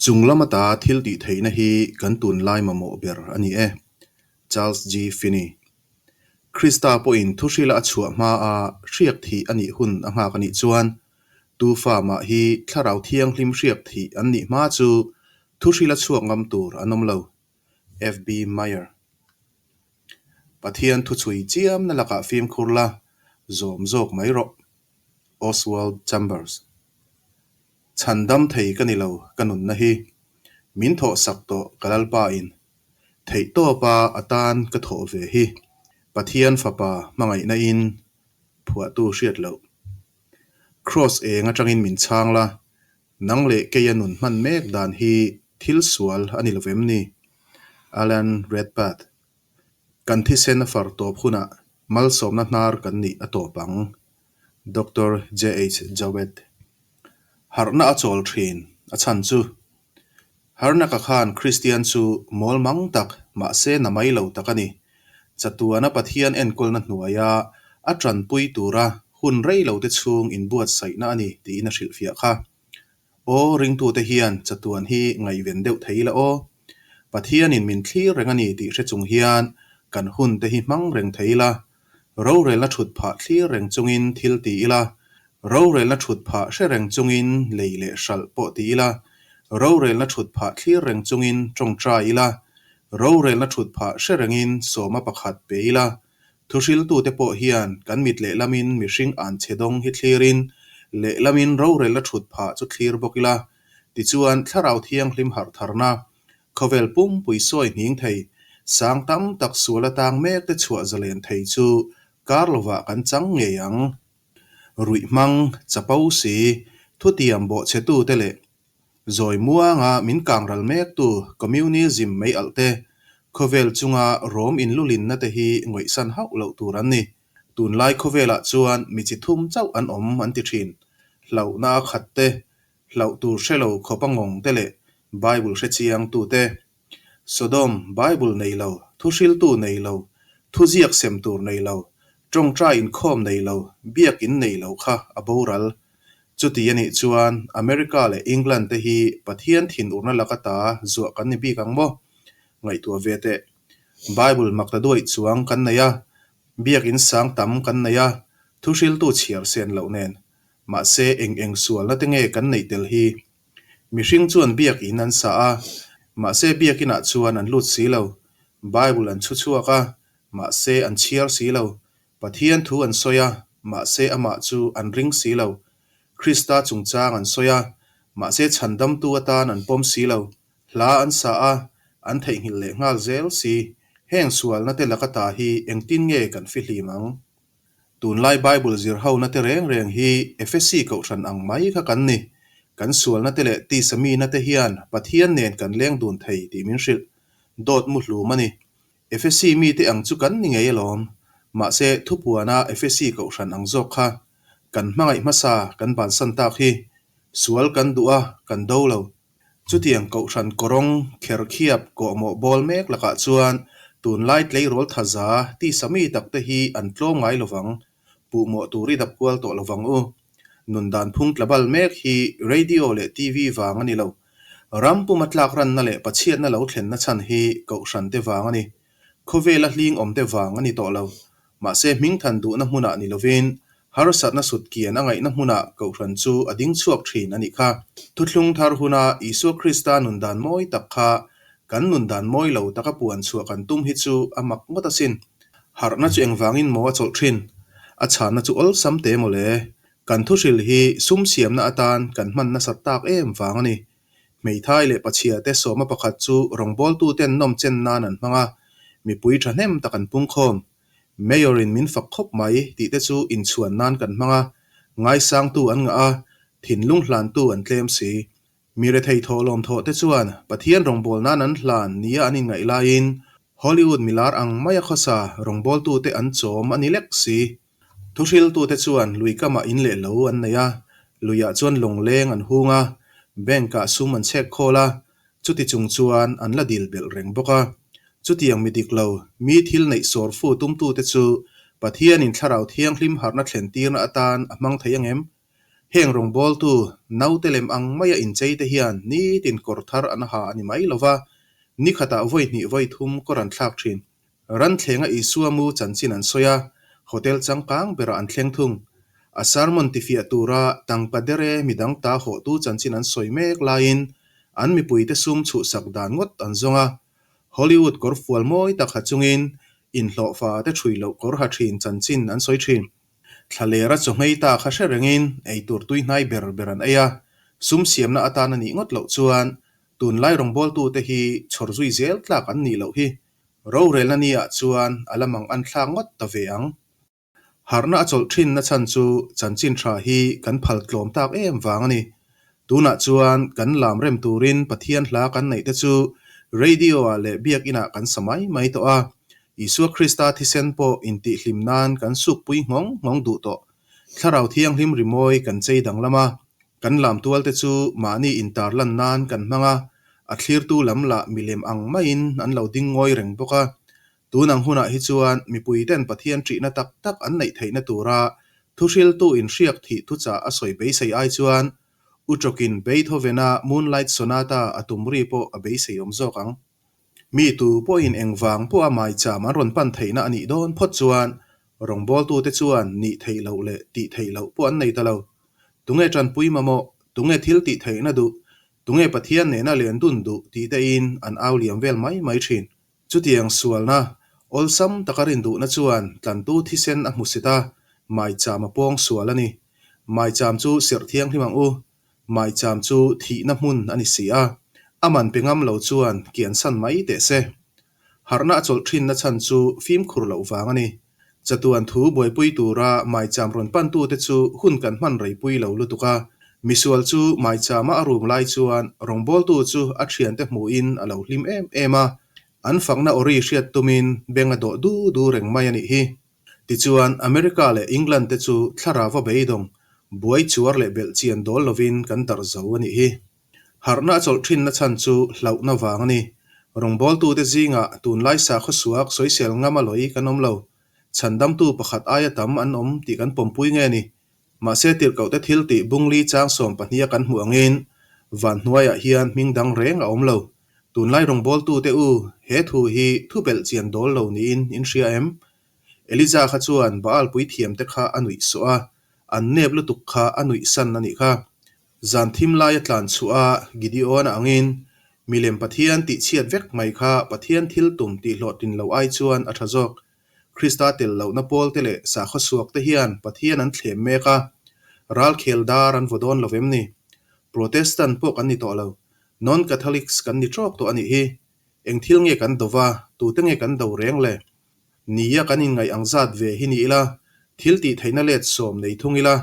Chung lam ata thil tih theihna hi kan tunlai mamawh ber a ni e. Charles G. Finney. Krista pawhin thuhrila a chhuah hmaa hriak thih a nih hun a nghak a nih chuan, tu fa mah hi Thlarau Thianghlim hriak thih an nih hma chu thuhrila chhuak ngam tur an awm lo. FB Meyer. Pathian thuchhui chiamna lakah fimkhur la, zawm zawk mai rawh. Oswald Chambers. Chhan dam thei ka ni lo ka nunna hi. Min thawh sak tawh ka Lalpa in. Theih tawpa a tan ka thawh ve hi. Pathian fapa hmangaihna in phuahtu hriat loh. Kraws eng atangin min chhang la, nang leh keia nun hman mek dan hi thil sual a ni lovem ni? Alan Redpath. Kan thisen a far tawp hunah malsawmna hnar kan nih a tawp ang. Doctor JH Jowett. Harhna a chawl thin, a chhan chu. Harnaka khan Kristian chu mawl mang tak, mahse na mai lo tak a ni. Chatuana Pathian enkawlna hnuaia a tanpui tura hun rei lo te chhung inbuatsaihna a ni tiin a hrilhfiah kha. Aw, ringtute hian chatuan hi ngaihven deuh thei ila aw. Pathianin min thlir reng a ni tih hre chung hian kan hun te hi hmang reng thei ila, rorelna thut phah thlir reng chungin thil ti ila, rorelna thut phah hre reng chungin lei leh hralh pawh ti ila, rorelna thut phah thlir reng chungin tawngtai ila, rorelna thut phah hre rengin sawma pakhat pe ila, Thuhriltute pawh hian kan mit lehlamin mihring an chhe dawng hi thlirin, lehlamin rorelna thut phah chu thlir bawk ila, tichuan Thlarau Thianghlim harh tharna, khawvel pumpui sawi hning thei, sang tam tak sual atang mek te chhuah zalen thei chu kar lovah kan chang ngei ang. Ruih hmang, chapo si, thutiam bawhchhetute leh Zawi muanga min kangral mektu Communism mei alh te, khawvel chunga rawm inlulinna te hi ngawihsan hauh loh tur an ni. Tunlai khawvelah chuan mi chi thum chauh an awm an ti thin. Hlauhna a khat te, hlauh tur hre lo khawp a ngawng te leh Bible hre chiang tu te. Sodom, Bible nei lo, thuhriltu nei lo, thuziak sem tur nei lo, tawngtai inkhawm nei lo, biakin nei lo kha a boral. Chuti a nih chuan America leh England te hi Pathian thinurna laka ta zuah kan ni bik ang maw? Ngaihtuah ve teh. Bible makta duaih chuang kan nei a, biakin sang tam kan nei a, thuhriltu chhiar sen loh nen. Mahse eng eng sualna te nge kan neih tel hi? Mihring chuan biakin an sa a, mahse biakinah chuan an lut si lo. Bible an chhu chhuak a, mahse an chhiar si lo. Pathian thu an sawi a, mahse amah chu an ring si lo. Krista chungchang an sawi a, mahse chhandamtu atan an pawm si lo. Hla an sa a, an theihnghilh leh nghal zel si. Heng sualna te laka ta hi engtin nge kan fihlim ang? Tunlai Bible zir hona te reng reng hi Efesi kohhran ang mai kha kan ni. Kan sualna te leh tisa mina te hian Pathian nen kan leng dun thei tih min hrilh. Dawt mu hlum a ni. Efesi mite ang chu kan ni ngei alawm. Mahse thupuana Efesi kohhran ang zawk kha kan hmangaih hmasa kan bansan tak hi. Sual kan duh a, kan do lo. Chutiang kohhran kawrawng kherkhiap kawhmawh bawl mek lakah chuan tunlai tleirawl thaza tisa mi takte hi an tlawm ngai lovang, puhmawh tur i dap kual tawh lovang u. Nun dan phung tlabal mek hi radio leh TV vang a ni lo. Ram puma tlak ranna leh pachhiatna lo thlenna chhan hi kohhran te vang a ni. Khawvela hling awmte vang a ni tawh lo. Mahse hmingthan duhna hmunah ni lovin harsatna sut kian a ngaihna hmunah Kohhran chu a ding chhuak thin a nih kha. Thuthlung thar huna Isua Krista nun dan mawi tak kha kan nun dan mawi lo taka puan chhuah kan tum hi chu a mak ngawt asin. Harhna chu engvangin maw a chawlh thin? A chhanna chu awlsam te mawle. Kan thuhril hi sum siamna atan kan hman nasat tak em vang a ni. Hmeithai leh pachhia te sawma pakhat chu rawngbawltuten nawm chen nan an hmang a, mipui thahnem tak an pungkhawm. Mayor in min fak khawp mai tih te chu inchhuan nan kan hmang a, ngaisangtu an ngah a, thinlung hlantu an tlem si. Mi rethei thawhlawm thawh te chuan Pathian rawngbâwl nan an hlan nia an inngaih laiin Hollywood milar ang maia khawsa rawngbawltute an chawm a ni lek si. Thuhriltute chuan lui kamah in leh lo an nei a, luiah chuan lawngleng an hung a, bank-ah sum an chhek khawl a, chuti chung chuan an la dil belh reng bawk a. Chutiang mi dik lo, mi thil neih sawr fu tumtute chu Pathianin Thlarau Thianghlim harhna thlen tirna atan a hmang thei ang em? Heng rawngbawltu naute lem ang maia incheite hian nitin kawr thar an ha a ni mai lo va, ni khatah vawi hnih vawi thum kawr an thlak thin. Ran thlenga Isua mu chanchin an sawi a, hotel changkang berah an thleng thung. A sermon tifiah tura tangka dere midang ta hawhtu chanchin an sawi mek laiin an mipuite sum chhuhsak dan ngawt an zawng a. Hollywood kawr fual mawi tak ha chungin inhlawhfa te ṭhui loh kawr ha ṭhin chanchin an sawi ṭhin. Thlalera chawhmei ta kha hre rengin eitur tui hnai ber ber an ei a, sum siamna atan a nih ngawt loh chuan tunlai rawngbawltute hi chhawr zui zel tlak an nih loh hi rorelna ni ah chuan a la mang an thlak ngawt ta ve ang. Harhna a chawlh thinna chhan chu chanchin tha hi kan phal tlawm tak em vang a ni. Tunah chuan kan lam rem turin Pathian hla kan neih te chu radio ah leh biakinn ah kan sa mai mai tawh a, Isua Krista thisen pawh intihhlim nan kan sukpui nghawng nghawng duh tawh. Thlarau Thianghlim rimawi kan chei danglam a, kan lam tualte chu mahni intarlan nan kan hmang a, a thlirtu lam lah milem ang maiin an lo ding ngawi reng bawk a. Tun ang hunah hi chuan mipuiten Pathian ṭihna tak tak an neih theihna tura thuhriltu inhriak thih thuchah a sawi beisei ai chuan Uṭawkin Beethoven-a Moonlight Sonata a tum ri pawh a beisei awm zawk ang. Mi tu pawhin engvang pawha maicham an rawn pan theihna a nih dawn phawt chuan rawngbawltute chuan nih theih loh leh tih theih loh pawh an nei ta lo. Tunge ṭanpui mamawh, tunge thil tih theihna duh, tunge Pathian nena len dun duh tih tein an au liam vel mai mai ṭhin. Chutiang sualna, awlsam taka rin duhna chuan tlantu thisen a hmusit a, maicham a pawng sual a ni. Maicham chu serh thianghlim ang u, Maicham chu thihna hmun a ni si a, a man pe ngam lo chuan kiansan mai teh se. Harhna a chawlh thinna chhan chu fimkhur loh vang a ni. Chatuan thu buaipui tura maicham rawn pantute chu hun kan hman reipui lo lutuk a, misual chu maichama a rum lai chuan rawngbawltu chu a thiante hmuhin a lo hlim em em a, an fakna awri hriat tumin beng a dawh du du reng mai a nih hi. Tichuan, America leh England te chu thlarau a beidawng, buai chuar leh belh chian dawl lovin kan darh zo a nih hi. Harhna a chawlh thinna chhan chu hlauhna vang a ni. Rawngbawltute zingah tunlai sakhaw suak sawisel ngam a lawi kan awm lo. Chhandamtu pakhat aia tam an awm tih kan pawmpui nge ni? Mahse tirhkohte thil tih bungli chang sawmpahniha kan hmuh angin van hnuaiah hian hming dang reng a awm lo. Tunlai rawngbawltute u, he thu hi thu belh chian dawl lo niin in hria em? Eliza kha chuan Baal puithiamte kha a nuih sawh a, an nep lutuk kha a nuih san a nih kha. Zan thim laia tlan chhuah a Gideon-a angin, milem Pathian tih chhiat vek mai kha Pathian thil tum tih hlawhtlin lo ai chuan a tha zawk. Krista tel lohna pawlte leh sakhaw suakte hian Pathian an thlem mek a, ralkhel dar an vaw dawn lo vem ni? Protestant pawh kan ni tawh lo, Non-Catholics kan ni trawk tawh a nih hi. Eng thil nge kan do va, tute nge kan do reng le? Nia kan inngaih ang zat ve hi ni ila, thil tih theihna let sawm nei thung ila,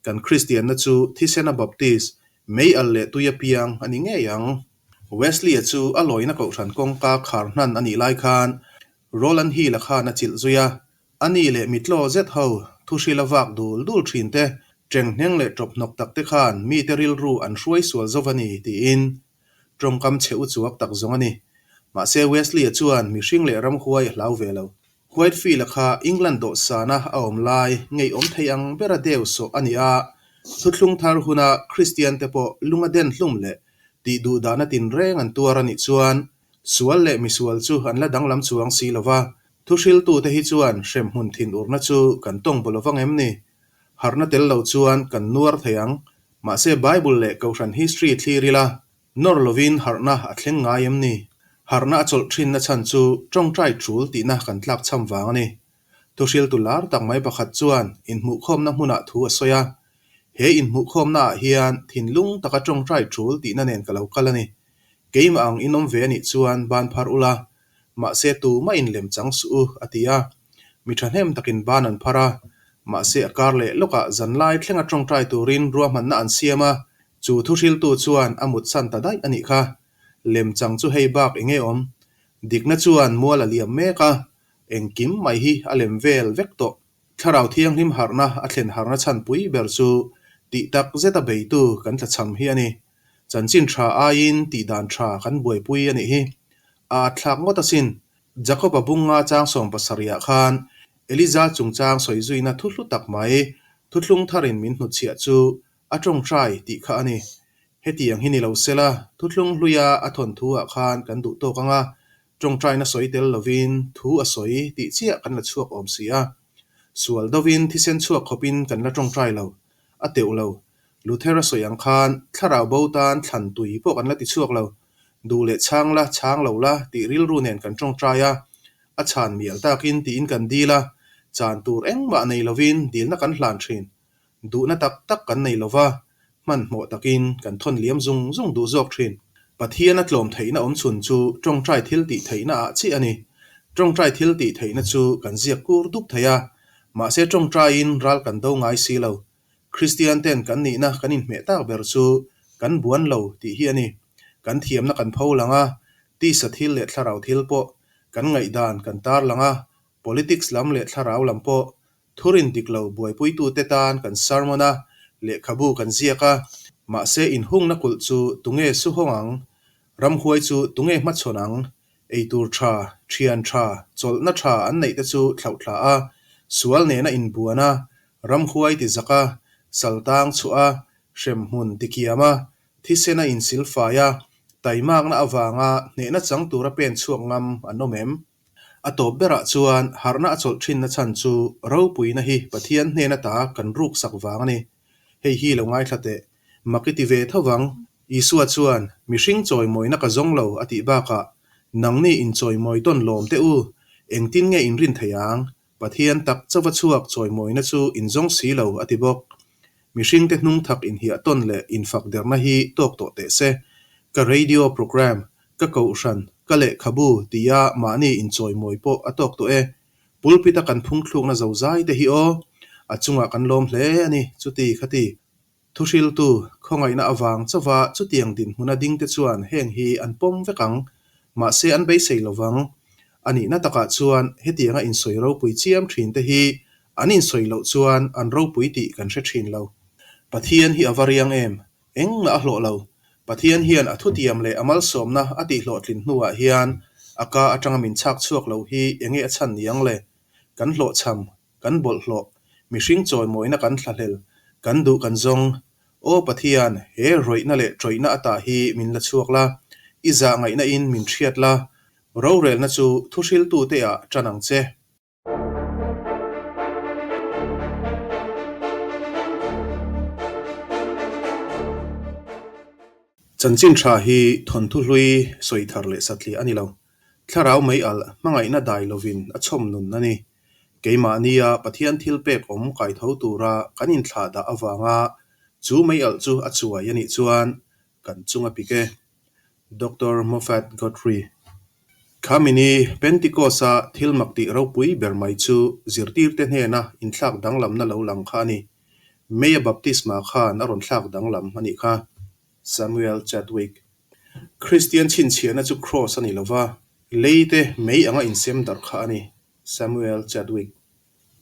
kan Kristianna chu thisena Baptist, mei al leh tui apiang a ni ngei ang. Wesley-a chu a lawina kohhran kawngka khar hnan a nih lai khan Roland Hill-a khan a chilh zui a, A ni leh mitlaw zet ho, thuhril a vak dul dul thin te, ṭenghneng leh ṭawphnawk tak te khan mite rilru an hruai sual zo va ni, tiin ṭawngkam chhe u chuak tak zawng a ni. Mahse Wesley-a chuan mihring leh ramhuai a hlau ve lo. Whitefield-a kha England dawhsana a awm lai ngeiawm thei ang bera deu sawh a ni a, thuthlung thar huna Kristian-te pawh lunga den hlum leh tih duhdahna tinreng an tuar a nih chuan Sual leh misual chu an la danglam chuang si lo va, thuhriltute hi chuan hremhmun thinurna chu kan tawng bu lo vang em ni? Harhna tel lo chuan kan nuar thei ang. Mahse Bible leh Kohhran history thlir ila, nawr lovin harhna a thleng ngai em ni? Harhna a chawlh thinna chhan chu tawngtai tul tihna kan tlakchham vang a ni. Thuhriltu lar tak mai pakhat chuan inhmuhkhawmna hmunah thu a sawi a, He inhmuhkhawmnaah hian thinlung taka tawngtai tul tihna nen ka lo kal a ni. Keimah ang in awm ve anih chuan ban phar ula, mahse tumah in lem chang suh u, a ti a. Mi thahnem takin ban an phar a, mahse a kar leh lawkah zanlai thlenga tawngtai turin ruahmanna an siam a, chu thuhriltu chuan a mutsan ta daih anih kha. Lem chang chu hei bak enge awm? Dikna chuan mual a liam mek a, engkim mai hi a lem vel vek tawh. Thlarau Thianghlim harhna a thlen harhna chhanpui ber chu tih tak zeta beitu kan tlachham hi a ni. Chanchin tha aiin tih dan tha kan buaipui a nih hi. A at thlak ngawt asin. Jakob-a bunga chang sawm pasarihah khan Eliza chungchang sawi zuina thu hlu tak mai, thuthlung tharin min hnutchhiah chu A ṭawngṭai tih kha a ni. Hetiang hi ni lo sela, thuthlung hluia a thawnthu ah khan kan duh tawk ang a, ṭawngṭaina sawi tel lovin thu a sawi tih chiah kan la chhuak awm si a. Sual dovin thisen chhuak khawpin kan la ṭawngṭai lo. A teuh lo. Luther-a sawi ang khan thlarau bo tan thlan tui pawh kan la ti chhuak lo. Duh leh chhang la, chhang lo la tih rilru nen kan ṭawngṭai a, a chhan mial takin tiin kan dil a, chan tur engmah nei lovin dilna kan hlan ṭhin. Duhna tak tak kan nei lova, hmanhmawh takin kan thawn liam zung zung duh zawk thin. Pathian a tlawm theihna awm chhun chu tawngtai thil tih theihna ah chiah a ni. Tawngtai thil tih theihna chu kan ziak kur dup thei a, mahse tawngtaiin ral kan do ngai si lo. Kristian ten kan nihna kan inhmeh tak ber chu kan buan lo tih hi a ni. Kan thiamna kan pho lang a, tisa thil leh thlarau thil pawh kan ngaihdan kan tar lang a, politics lam leh thlarau lam pawh Thurin dik lo buaipuitute tan kan sermon a, lehkhabu kan ziak a, mahse inhungna kulh chu tunge suhawng ang? Ramhuai chu tunge hmachhawn ang? Eitur tha, thian tha, chawlhna tha an neihte chu thlauhthla a, sual nena inbuan a, ramhuai ti zak a, saltang chhuah a, hremhmun ti kiam a, thisena insilfai a, taimakna avanga hnehna chang tura pen chhuak ngam an awm em? A tawp berah chuan harhna a chawlh thinna chhan chu ropuina hi Pathian hnen ata kan ruksak vang a ni. Hei hi lo ngaithla teh. Mak i ti ve tho vang. Isua chuan, Mihring chawimawina ka zawng lo a tih bakah, Nangni inchawimawi tawn lawm teh u, engtin nge in rin thei ang? Pathian tak chauva chhuak chawimawina chu in zawng si lo a ti bawk. Mihringte hnung thak inhiah tawn leh infak derna hi tawk tawh teh se. Ka radio programme, ka kohhran, ka lehkhabu tia mahni inchawimawi pawh a tawk tawh e. Pulpit-a kan phungthlukna zozai te hi aw, a chungah kan lawm hle a ni, chuti khati. Thuhriltu, khawngaihna avang chauva chutiang dinhmuna dingte chuan heng hi an pawm vek ang, mahse an beisei lo vang. A nihna takah chuan hetianga insawi ropui chiam thinte hi an insawi loh chuan an ropui tih kan hre thin lo. Pathian hi a va riang em? Engmah a hlawh lo. Pathian hian a thutiam leh a malsawmna a tihhlawhtlin hnuah hian a ka atanga min chhak chhuak lo hi enge a chhan niang le? Kan hlawhchham kan bawlhhlawh, mihring chawimawina kan thlahlel, kan duh kan zawng. Aw Pathian, he rawihna leh tawihna ata hi min la chhuak la, i zah ngaihna in min hriat la, rorelna chu thuhriltute ah tan ang che. Chanchin tha hi thawnthu hlui sawi thar leh satliah a ni lo. Thlarau mei alh hmangaihna dai lovin a chhawm nun a ni. Keimahnia Pathian thil pek awm kai tho tura kan inthlah dah avanga chu mei alh chu a chuai a nih chuan kan chung a pik e. Doctor Moffat Godfrey. Khamini Pentecost-a thil mak tih ropui ber mai chu zirtirte hnena inthlak danglamna lo lang kha a ni. Meia baptisma khan a rawn thlak danglam a nih kha. Samuel Chadwick. Kristian chhinchhiahna chu Kraws a ni lo va, leite mei anga insem darh kha a ni. Samuel Chadwick.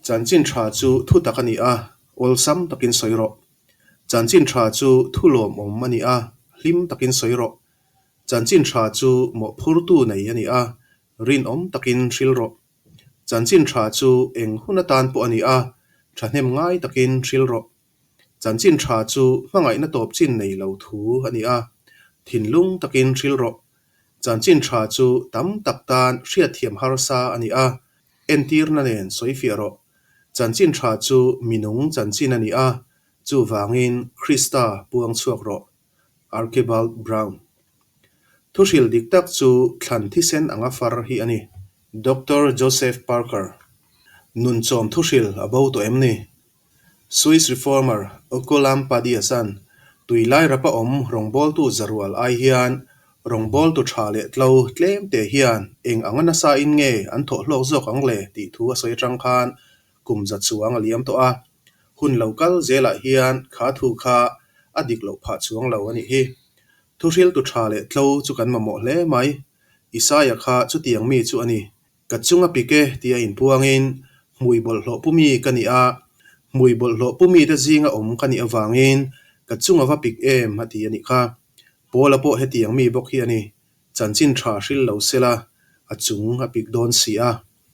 Chanchin tha chu thu tak a ni a, awlsam takin sawi rawh. Chanchin tha chu thu lawmawm a ni a, hlim takin sawi rawh. Chanchin tha chu mawhphurtu nei a ni a, rinawm takin hril rawh. Chanchin tha chu eng hun atan pawh a ni a, thahnem ngai takin hril rawh. Chanchin tha chu hmangaihna tawp chin nei lo thu a ni a, thinlung takin hril rawh. Chanchin tha chu tam tak tan hriatthiam harsa a ni a, entirna nen sawifiah rawh. Chanchin tha chu minung chanchin a ni a, chuvangin Krista puang chhuak rawh. Archibald Brown. Thuhril dik tak chu thlan thisen anga far hi a ni. Doctor Joseph Parker. Nunchawm thuhril a bo tawh em ni? Swiss reformer Okolam Padiasan tui lai rapa awm rawngbawltu zarual ai hian rawngbawltu tha leh tlo tlem te hian eng anga nasa in nge an thawh hlawk zawk ang le tih thu a sawi atang khan kum za chuang a liam tawh a. Hun lo kal zelah hian kha thu kha a dik loh phah chuang lo a nih hi. Thuhriltu tha leh tlo chu kan mamawh hle mai. Isaia kha chutiang mi chu a ni. Ka chunga pik e tia inpuangin hmui bawlhhlawh pu mi ka ni a, hmui bawlhhlawh pu mite zinga awm ka nih avangin ka chunga va pik em a ti a nih kha. Paula pawh hetiang mi bawk hi a ni, chanchin tha hril lo sela a chung a pik dawn si a.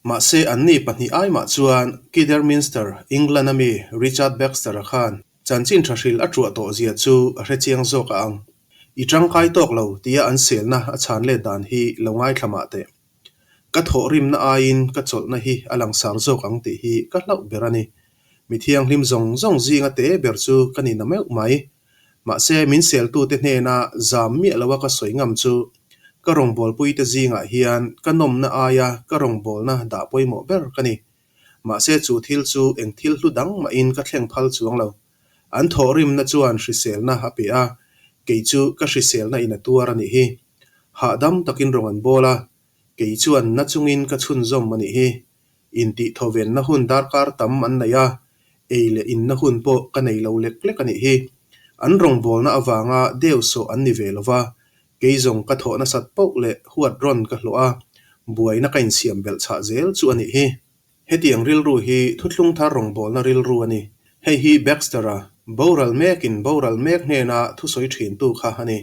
Mahse anni pahnih aimah chuan Kidderminster, England-a mi Richard Baxter-a khan. Chanchin tha hrilh a truah tawh zia chu a hrechiang zawk a ang. I tangkai tawk lo tia an selna a chhan let dan hi lo ngaithla mah teh. Ka thawhrimna aiin ka chawlhna hi a langsar zawk ang tih hi ka hlauh ber a ni. Mi thianghlim zawng zawng zinga te ber chu ka ni na meuh mai. Mahse min seltute hnena zam miah loa ka sawi ngam chu ka rawngbawlpuite zingah hian ka nawmna aia ka rawngbawlna dah pawimawh ber ka ni. Mahse chu thil chu eng thil hlu dang mahin ka thleng phal chuang lo. An thawhrimna chuan hriselna a pe a, kei chu ka hriselna in a tuar a nih hi. Hahdam takin rawng an bawl a, kei chuan na chungin ka chhunzawm a nih hi. Intihthawvenna hun darkar tam an nei a, ei leh inna hun pawh ka nei lo lek lek a nih hi. An rawngbawlna avanga deuhsawh an ni ve lo va, kei zawng ka thawh nasat poh leh huat rawn ka hlawh a, buaina ka insiam belh chhah zel chu a nih hi. Hetiang rilru hi thuthlung thar rawngbawlna rilru a ni. Hei hi Baxter-a, boral mekin boral mek hnena thusawi thintu kha a ni.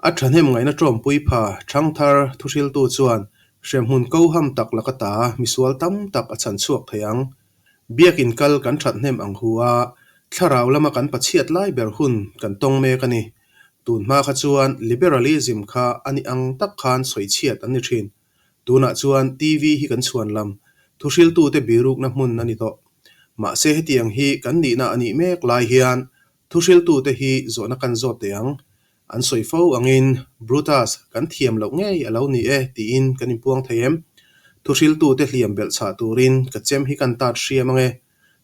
A thahnem ngaihna tawmpui pha Thangthar thuhriltu chuan hremhmun koham tak laka ta misual tam tak a chhan chhuak thei ang. Biakin kal kan that hnem ang hu a, thlarau lama kan pachhiat lai ber hun kan tawng mek a ni. Tun hma kha chuan liberalism kha a ni ang tak khan sawichhiat an ni thin. Tunah chuan TV hi kan chhuan lam, thuhriltute birukna hmun a ni tawh. Mahse hetiang hi kan nihna a nih mek lai hian thuhriltute hi zawhna kan zawt teh ang. An sawi fo angin Brutus kan thiam loh ngei a lo ni e tiin kan inpuang thei em? Thuhriltute hliam belh chhah turin ka chem hi kan tat hriam ange.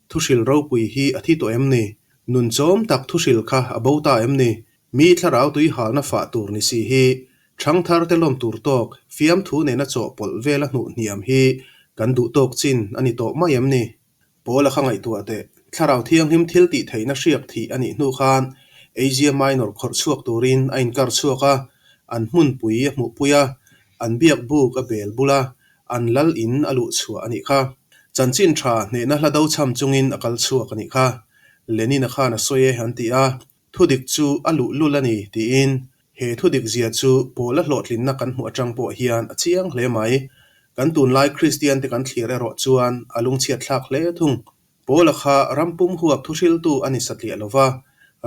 Thuhril ropui hi a thi tawh em ni? Nun chawm tak thuhril kha a bo ta em ni? Mi thlarau tui halna fah tur ni si hi ṭhangthar te lawm tur tawk fiamthu nena chawhpawlh vela hnuh hniam hi kan duh tawk chin a ni tawh mai em ni? Paula kha ngaihtuah teh, thlarau thianghlim thil tih theihna hriak thih a nih hnu khan Asia Minor khawrh chhuak turin a inkar chhuak a, an hmunpui a hmuhpui a, an biak buk a bel bul a, an lal in a luh chhuah a nih kha. Chanchin tha hnehna hla do cham chungin a kal chhuak a nih kha. Lenin-a khan a sawi e an ti a, Thudik chu a luhlul a ni, tiin he thudik zia chu Paula hlawhtlinna kan hmuh atang pawh hian a chiang hle mai. Kan tunlai Kristiante kan thlir erawh chuan a lungchhiatthlak hle thung. Paula kha rampum huap thuhriltu a ni satliah lo va,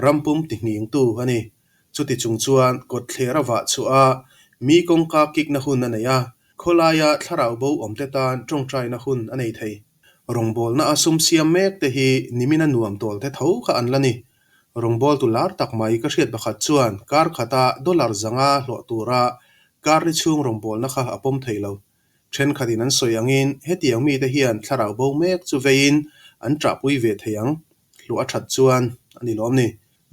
rampum tihningtu a ni. Chuti chung chuan kawtthler a vah chhuah a, mi kawngka kikna hun a nei a, khawlaia thlarau bo awmte tan tawngtaina hun a nei thei. Rawngbawlna a sum siam mek te hi nimina nuam tawl te tho kha an la ni. Rawngbawltu lar tak mai ka hriat pakhat chuan kar khata dollar 500 hlawh tura kar li chhung rawngbawlna kha a pawm thei lo. Thenkhatin an sawi angin hetiang mite hian thlarau bo mek chu veiin an ṭahpui ve thei ang. Hluah a ṭhat chuan a ni lawm ni.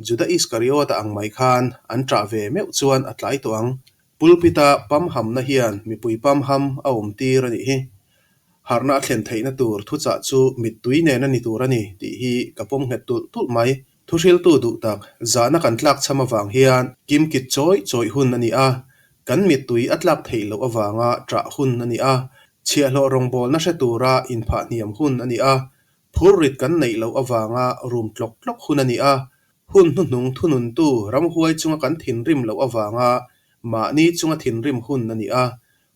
Juda Iskariota ang mai khan an ṭah ve meuh chuan a tlai tawh ang. Pulpit-a pamhamna hian mipui pamham a awm tir a nih hi. Harhna a thlen theihna tur thuchah chu mittui nen a ni tur a ni tih hi ka pawm nghet tulh tulh mai. Thuhriltu duh tak, zahna kan tlak cham avang hian kimkit chawih chawih hun a ni a, kan mittui a tlak theih loh avanga ṭah hun a ni a, chhiahhlawh rawngbawlna hre tura inphah hniam hun a ni a, phurrit kan neih loh avanga rum tlawk tlawk hun a ni a, hun hnuhnung thununtu ramhuai chunga kan thinrim loh avanga mahni chunga thinrim hun a ni a,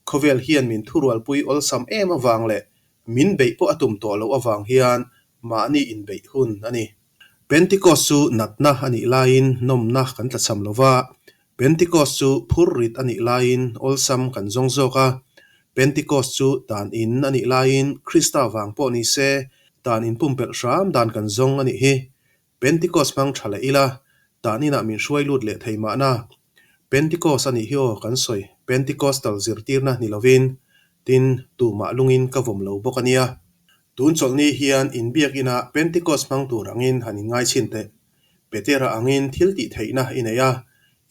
Khawvel hian min thurualpui awlsam em avang leh min beih pawh a tum tawh loh avang hian mahni inbeih hun a ni. Pentecost chu natna a nih laiin nawmna kan tlachham lo va, Pentecost chu phurrit a nih laiin awlsam kan zawng zawk a, Pentecost chu tan in a nih laiin Krista vang pawh ni se tan inpumpelh hram dan kan zawng a nih hi. Pentecost hmang tha leh ila, tan inah min hruai lut leh thei mahna. Pentecost a nih hi aw kan sawi, Pentecostal zirtirna ni lovin, tin, tumah lungin ka vawm lo bawk a nia. Tun chawlhni hian inbiak inah Pentecost hmang tur angin han inngai chhin teh. Petera angin thil tih theihna i nei a,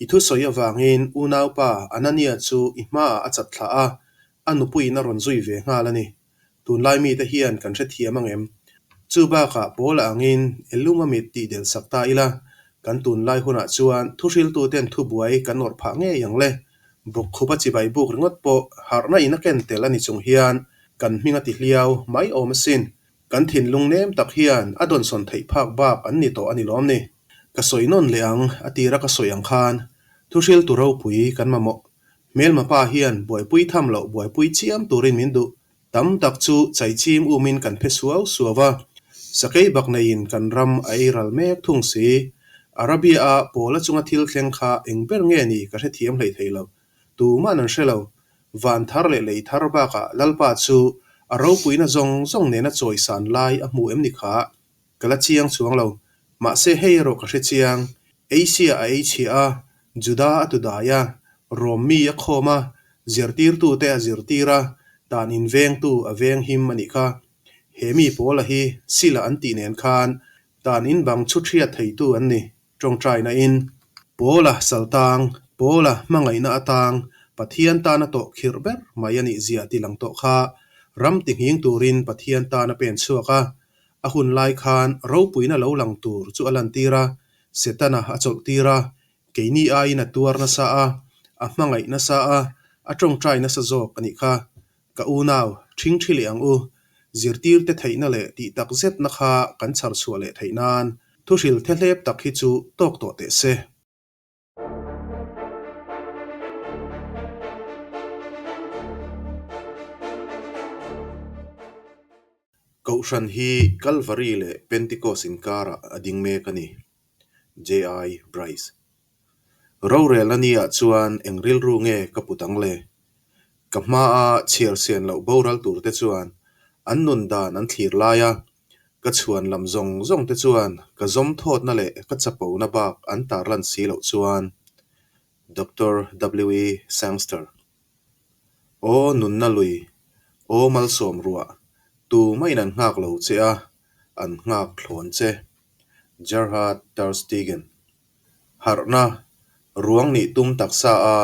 i thusawi avangin unaupa Anania chu i hmaah a chat thlah a, a nupuiin a rawn zui ve nghal a ni. Tunlai mite hian kan hrethiam ang em? Chu bakah Paula angin Eluma mit tih del sak ta ila, kan tunlai hunah chuan thuhriltuten thubuai kan awrh phah ngei ang le. Bawkkhupa chibai buk ringawt pawh harhna in a ken tel a ni chung hian kan hming a ti hliau mai awm asin. Kan thinlung nem tak hian a dawnsawn theih phak bak an ni tawh a ni lawm ni? Ka sawi nawn leh ang, a tira ka sawi ang khan thuhriltu ropui kan mamawh Hmelma pa hian buaipui tham loh buaipui chiam turin min duh. Tam tak chu chaichim umin kan phe suau suau a. Sakeibakneiin kan ram a ei ral mek thung si. Arabia-a Pawla chunga thil thleng kha eng ber nge ni ka hrethiam hlei thei lo. Tuman an hre lo. Van thar leh lei thar bakah Lalpa chu a ropuina zawng zawng nena chawisan lai a hmu em ni kha? Ka la chiang chuang lo. Mahse hei erawh ka hre chiang. Asia a ei chhia a, Juda a tu dai a, Rom mi a khawm a, zirtirtute a zirtir a, dan invengtu a venghim a nih kha. He mi Paula hi Sila an tih nen khan dan in bang chhu hriat theitu an ni. Tawngtaina in Paula saltang, Paula hmangaihna atang Pathian tana tawh khirh ber mai a nih zia ti lang tawh kha ram ti nghing turin Pathian tan a pen chhuak a. A hun lai khan ropuina lo lang tur chu a lantir a, Setana a chawlh tir a, keini aiin a tuar nasa a, a hmangaih nasa a, a tawngtai nasa zawk a nih kha. Ka unau, ṭhingṭhi leh ang u. Zirtirte theihna leh tih tak zetna kha kan chhar chhuah leh theih nan thuhril thehlep tak hi chu tawk tawh teh se. Kohhran hi Kalvari leh Pentikos inkarah a ding mek a ni. J.I. Bryce. Rorelna niah chuan eng rilru nge ka put ang le? Ka hmaa chhiar sian loh boral turte chuan an nun dan an thlir lai a, ka chhuan lam zawng zawng te chuan ka zawmthawtna leh ka chapona bak an tarlan si loh chuan. Doctor W. E. Sangster. Aw nunna lui, aw malsawm ruah, tumahin an nghak lo che a, an nghak thlawn che. Gerhard ter Stegen. Harhna, ruang nih tum taksa a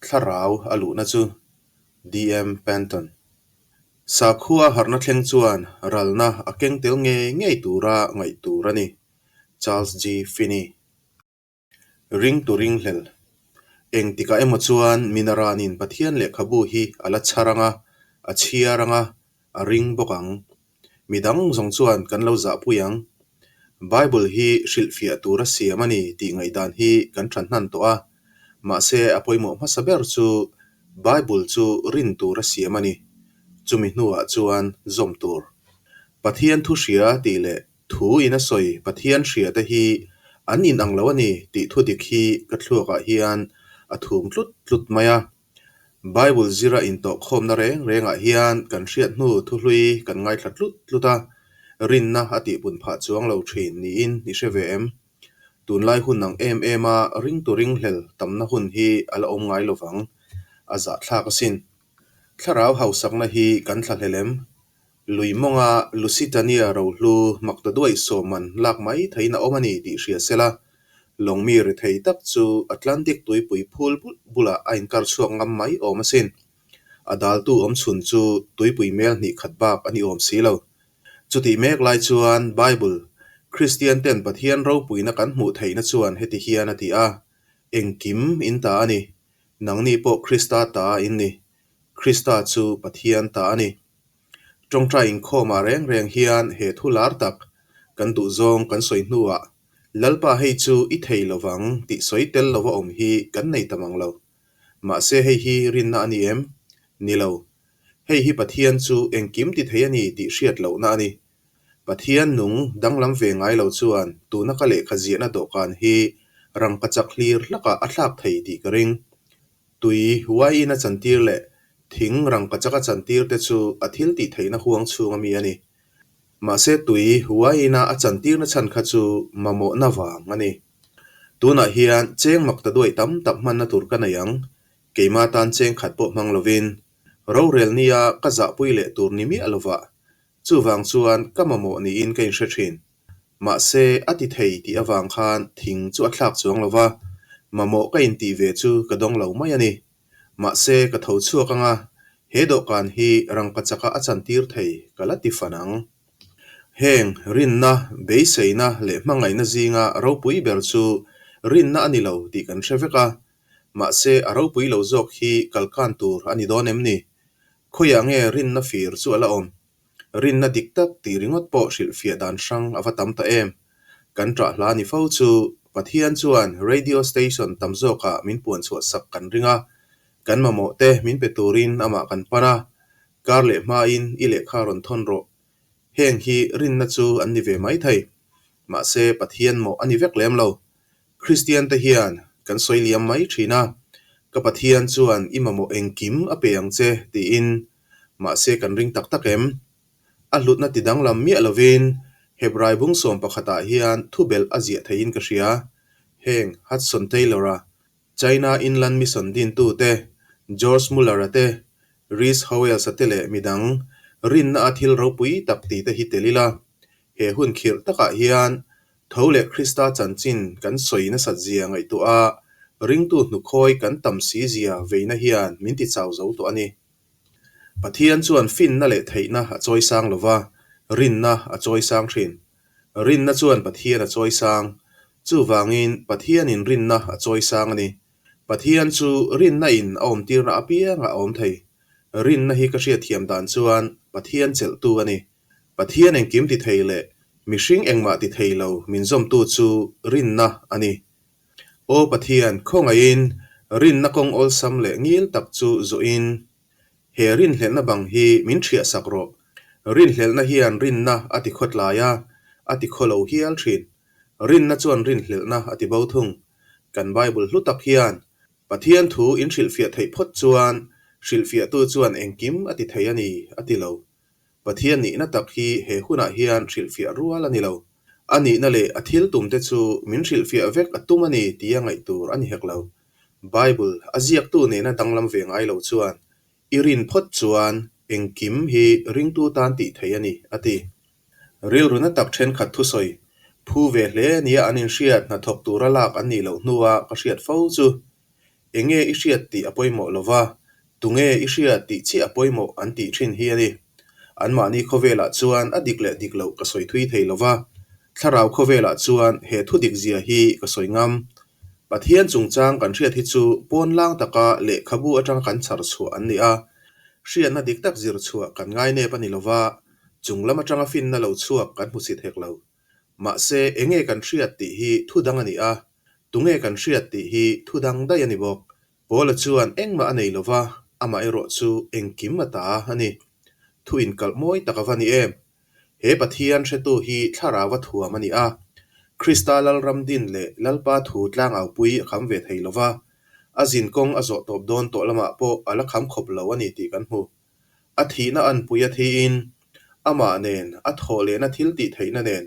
thlarau a luhna chu DM Panton. Sakhua harhna thleng chuan ralna a keng tel ngei ngei tura ngaih tur a ni. Charles G. Finney. Ringtu ringhlel. Engtikah emaw chuan Minaranin Pathian lehkhabu hi a la chhar ang a, a chhiar ang a, a ring bawk ang. Midang zawng chuan kan lo zahpui ang. Bible hi hrilhfiah tura siam a ni tih ngaihdan hi kan tha hnan tawh a, mahse a pawimawh hmasa ber chu Bible chu rin tura siam a ni, chumi hnuah chuan zawm tur. Pathian thu hria tih leh Thu in a sawi Pathian hria te hi an inang lo a ni tih thu dik hi ka thluakah hian a thum tlut tlut mai a. Bible zira intawhkhawmna reng rengah hian kan hriat hnu thuhlui kan ngaithla tlut tlut a, rinna a tihpun phah chuang lo thin niin i hre ve em? Tunlai hun ang em em a ringtu ringhlel tamna hun hi a la awm ngai lovang, a zahthlak asin. Thlarau hausakna hi kan thlahlel em? Lui mawnga Lusitania rohlu maktaduaih sawman lak mai theihin a awm a ni tih hria sela, lawngmi rethei tak chu Atlantic tuipui phul bulh bulah a inkar chhuak ngam mai awm asin. A daltu awm chhun chu tuipui mel hnih khat bak a ni awm si lo. Chutih mek lai chuan Bible, Kristian ten Pathian ropuina kan hmuh theihna chuan heti hian a ti a, Engkim in ta a ni. Nangni pawh Krista ta in ni. Krista chu Pathian ta a ni. Tawngtai inkhawmah reng reng hian he thu lar tak kan duh zawng kan sawi hnuah Lalpa hei chu i thei lovang tih sawi tel lova awm hi kan nei ta mang lo. Mahse hei hi rinna a ni em? Ni lo. Hei hi Pathian chu engkim ti thei a ni tih hriat lohna a ni. Pathian nung danglam ve ngai lo chuan tuna ka lehkha ziahna dawhkan hi rangkachak hlir hlakah a thlak thei tih ka ring. Tui uaiin a chantir leh thing rangkachak a chantir te chu a thil tih theihna huang chhung ami a ni. Mahse tui uaiin a a chantirna chhan kha chu mamawhna vang a ni. Tunah hian cheng mak ta duai tam tak hmanna tur ka nei ang, keima tan cheng khat pawh hmang lovin rorel nia ka zahpui leh tur ni miah lovah chuvang chuan ka mamawh niin ka inhre thin. Mahse, a ti thei tih avang khan thing chu a thlak chuang lo va, mamawh ka intih ve chu ka dawng lo mai a ni. Mahse, ka tho chhuak ang a, he dawhkan hi rangkachaka a chantir thei ka la ti fan ang. Heng rinna, beiseina leh hmangaihna zinga ropui ber chu rinna a ni lo tih kan hre vek a, mahse a ropui lo zawk hi kalkan tur a ni dawn em ni? Khawiah nge rinna fir chu a la awm? Rinna dik tak tih ringawt pawh hrilhfiah dan hrang a va tam ta em. Kan ṭah hla ni fo chu Pathian chuan radio station tam zawkah min puan chhuah sak kan ring a, kan mamawh te min pe turin amah kan pan a, kar leh hmain i lehkha rawn thawn rawh. Heng hi rinna chu an ni ve mai thei. Mahse, Pathian mawh a ni vek lem lo. Kristian te hian kan sawi liam mai thin a, Ka Pathian chuan i mamawh engkim a pe ang che tiin. Mahse, kan ring tak tak em? A hlutna ti danglam miah lovin Hebrai bung sawm pakhatah hian thubelh a ziah theiin ka hria. Heng Hudson Taylor-a, China Inland Mission dintu te, George Muller-a te, Rees Howells-a te leh midang rinna a thil ropui tak tih te hi tel ila, he hun khirh takah hian tho leh Krista chanchin kan sawi nasat zia ngaihtuah a, ringtu hnukhawi kan tam si zia veina hian min ti chau zo tawh a ni. Pathian chuan finna leh theihna a chawisang lo va, rinna a chawisang thin. Rinna chuan Pathian a chawisang. Chuvangin, Pathianin rinna a chawisang a ni. Pathian chu rinna in a awmtirna apiangah a awm thei. Rinna hi ka hriatthiam dan chuan Pathian chelhtu a ni. Pathian engkim ti thei leh mihring engmah ti thei lo min zawmtu chu rinna a ni. Aw Pathian, khawngaihin rinna kawng awlsam leh ngil tak chu zawhin he rinhlelhna bang hi min ṭhiah sak rawh. Rinhlelhna hian rinna a ti khawtlai a, a ti khaw lo hial ṭhin. Rinna chuan rinhlelhna a ti bo thung. Kan Bible hlu tak hian Pathian thu in hrilhfiah theih phawt chuan hrilhfiahtu chuan engkim a ti thei a ni, a ti lo. Pathian nihna tak hi he hunah hian hrilhfiah rual a ni lo. A nihna leh a thil tumte chu min hrilhfiah vek a tum a ni tia ngaih tur a ni hek lo. Bible a ziaktu nena danglam ve ngai lo chuan i rin phawt chuan engkim hi ringtu tan tih theih a ni, a ti. Rilru na tak thenkhat thusawi phu ve hle nia an inhriat hnathawk tura lak an nih loh hnua ka hriat fo chu Enge i hriat tih a pawimawh lo va, tunge i hriat tih chiah a pawimawh an tih thin hi a ni. Anmahni khawvelah chuan a dik leh dik loh ka sawi thui thei lo va, thlarau khawvelah chuan he thu dik zia hi ka sawi ngam. Pathian chungchang kan hriat hi chu pawnlang taka lehkhabu atanga kan chhar chhuah an ni a, hriatna dik tak zir chhuah kan ngainep a ni lo va, chung lam atanga finna lo chhuak kan hmu chit hek lo. Mahse, enge kan hriat tih hi thu dang a ni a, tunge kan hriat tih hi thu dang daih a ni bawk. Paula chuan engmah a nei lo va, amah erawh chu engkim a ta a ni. Thu inkalh mawi tak a va ni em? He Pathian hretu hi thlarau a thuam a ni a, Krista Lalram din leh Lalpa thu tlangaupui a kham ve thei lo va, a zinkawng a zawh tawp dawn tawh lamah pawh a la kham khawp lo a ni tih kan hmu. A thihna anpui a thiin, amah nen, a thawh lehna thil tih theihna nen,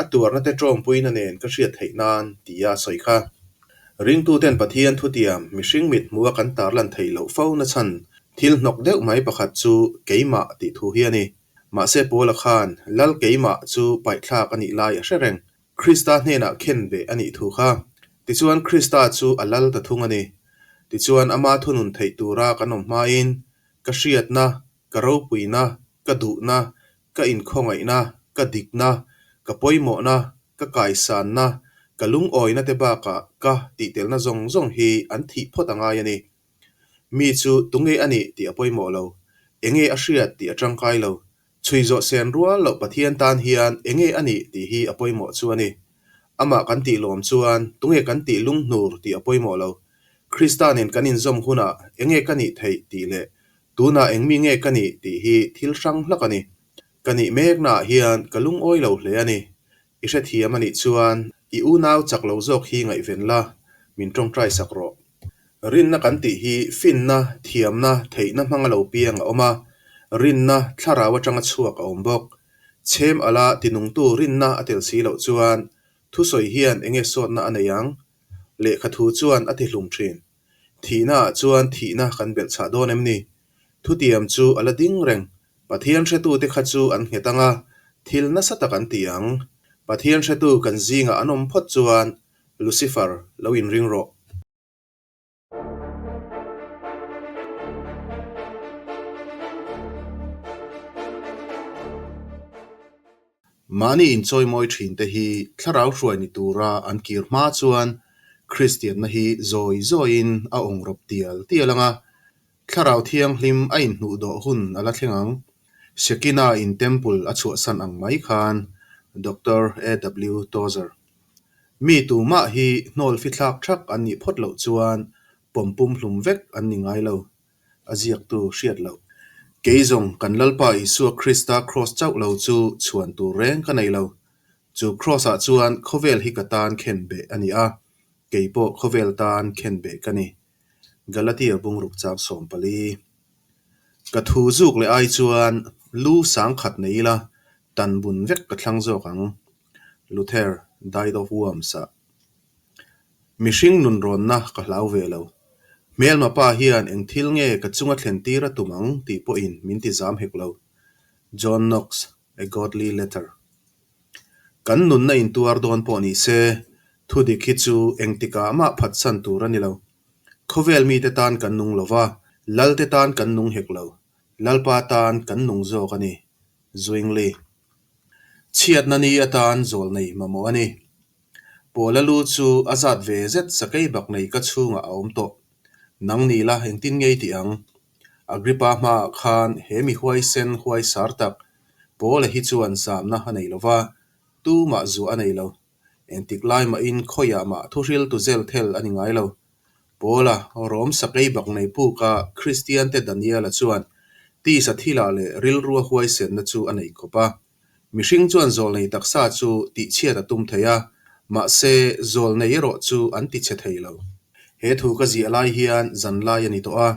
a tuarna te ṭawmpuina nen ka hriat theih nan, tia a sawi kha. Ringtuten Pathian thutiam mihring mit hmua kan tarlan theih loh fo na chhan thil hnawk deuh mai pakhat chu keimah tih thu hi a ni. Mahse Paula khan Lal keimah chu paihthlak a nih lai a hre reng. Krista hnenah khen beh a nih thu kha. Tichuan Krista chu a lal ta thung a ni. Tichuan ama thunun theih tura kan awm hmain Ka hriatna, ka ropuina, ka duhna, ka inkhawngaihna, ka dikna, ka pawimawhna, ka kaisanna, ka lungawina te bakah ka tihtelna zawng zawng hi an thih phawt a ngai a ni. Mi chu tunge a nih tih a pawimawh lo, enge a hriat tih a tangkai lo, Chhui zawh sen rual loh Pathian tan hian enge a nih tih hi a pawimawh chu a ni. Amah kan tih lawm chuan tunge kan tih lunghnur tih a pawimawh lo. Krista nen kan inzawm hunah enge ka nih theih tih leh tunah engmi nge ka nih tih hi thil hrang hlak a ni. Ka nih meknaah hian ka lungawi lo hle a ni. I hrethiam a nih chuan i unau chak lo zawk hi ngaihven la, min tawngtai sak rawh. Rinna kan tih hi finna, thiamna, theihna hmanga lo piang a awm a, rinna thlarau atanga chhuak a awm bawk. Chhem ala tinungtu rinna a tel si loh chuan thusawi hian enge sawtna a nei ang? Lehkha thu chuan a tihlum thin. Thihnaah chuan thihna kan belhchhah dawn em ni? Thutiam chu a la ding reng. Pathian hretute kha chu an nghet ang a, thil nasa tak an ti ang. Pathian hretu kan zingah an awm phawt chuan Lucifer lo inring rawh. Mahni inchawimawi thinte hi thlarau hruai ni tura an kir hma chuan Kristianna hi zawi zawiin a awng rawp tial tial ang a, Thlarau Thianghlim a inhnuhdawh hun a la thleng ang. Shekinah in Temple a chhuahsan ang mai khan Doctor AW Tozer. Mi tumah hi hnawl fithlak thak an nih phawt loh chuan pawm pum hlum vek an ni ngai lo, a ziaktu hriat loh. Kei zawng kan Lalpa Isua Krista Kraws chauh lo chu chhuan tur reng ka nei lo. Chu Kraws-ah chuan khawvel hi ka tan khenbeh a ni a, kei pawh khawvel tan khenbeh ka ni. Galatia bungruk chang 14. Ka thu zuk leh ai chuan lu sangkhat nei ila tan bun vek ka thlang zawk ang. Luther, Diet of Worms-ah. Mihring nunrawnna ka hlau ve lo. Hmelma pa hian eng thil nge ka chunga thlen tir a tum ang tih pawhin min ti zam hek lo. John Knox, A Godly Letter. Kan nunna intuar dawn pawh ni se, thudik hi chu engtikah mah phatsan tur a ni lo. Khawvel mite tan kan nung lo va, Lalte tan kan nung hek lo. Lalpa tan kan nung zawk a ni. Zwingli. Chhiatna ni atan zawlnei mamawh a ni. Pawla lu chu a zat ve zet sakei bak nei ka chhungah a awm tawh. Nang ni la engtin ngei tih ang? Agrippa hmaah khan he mi huaisen huaisar tak Pawla hi chuan zamna a nei lo va, tumah zuah a nei lo. Engtik lai mahin khawiah mah thuhriltu zel thel a ni ngai lo. Pawla, Rom sakei bak nei puka Kristiante Daniela chuan tisa thilah leh rilrua huaisenna chu a nei khawp a. Mihring chuan zawlnei taksa chu tihchhiat a tum thei a, mahse zawlnei erawh chu an tichhe thei lo. He thu ka ziah lai hian zan lai a ni tawh a,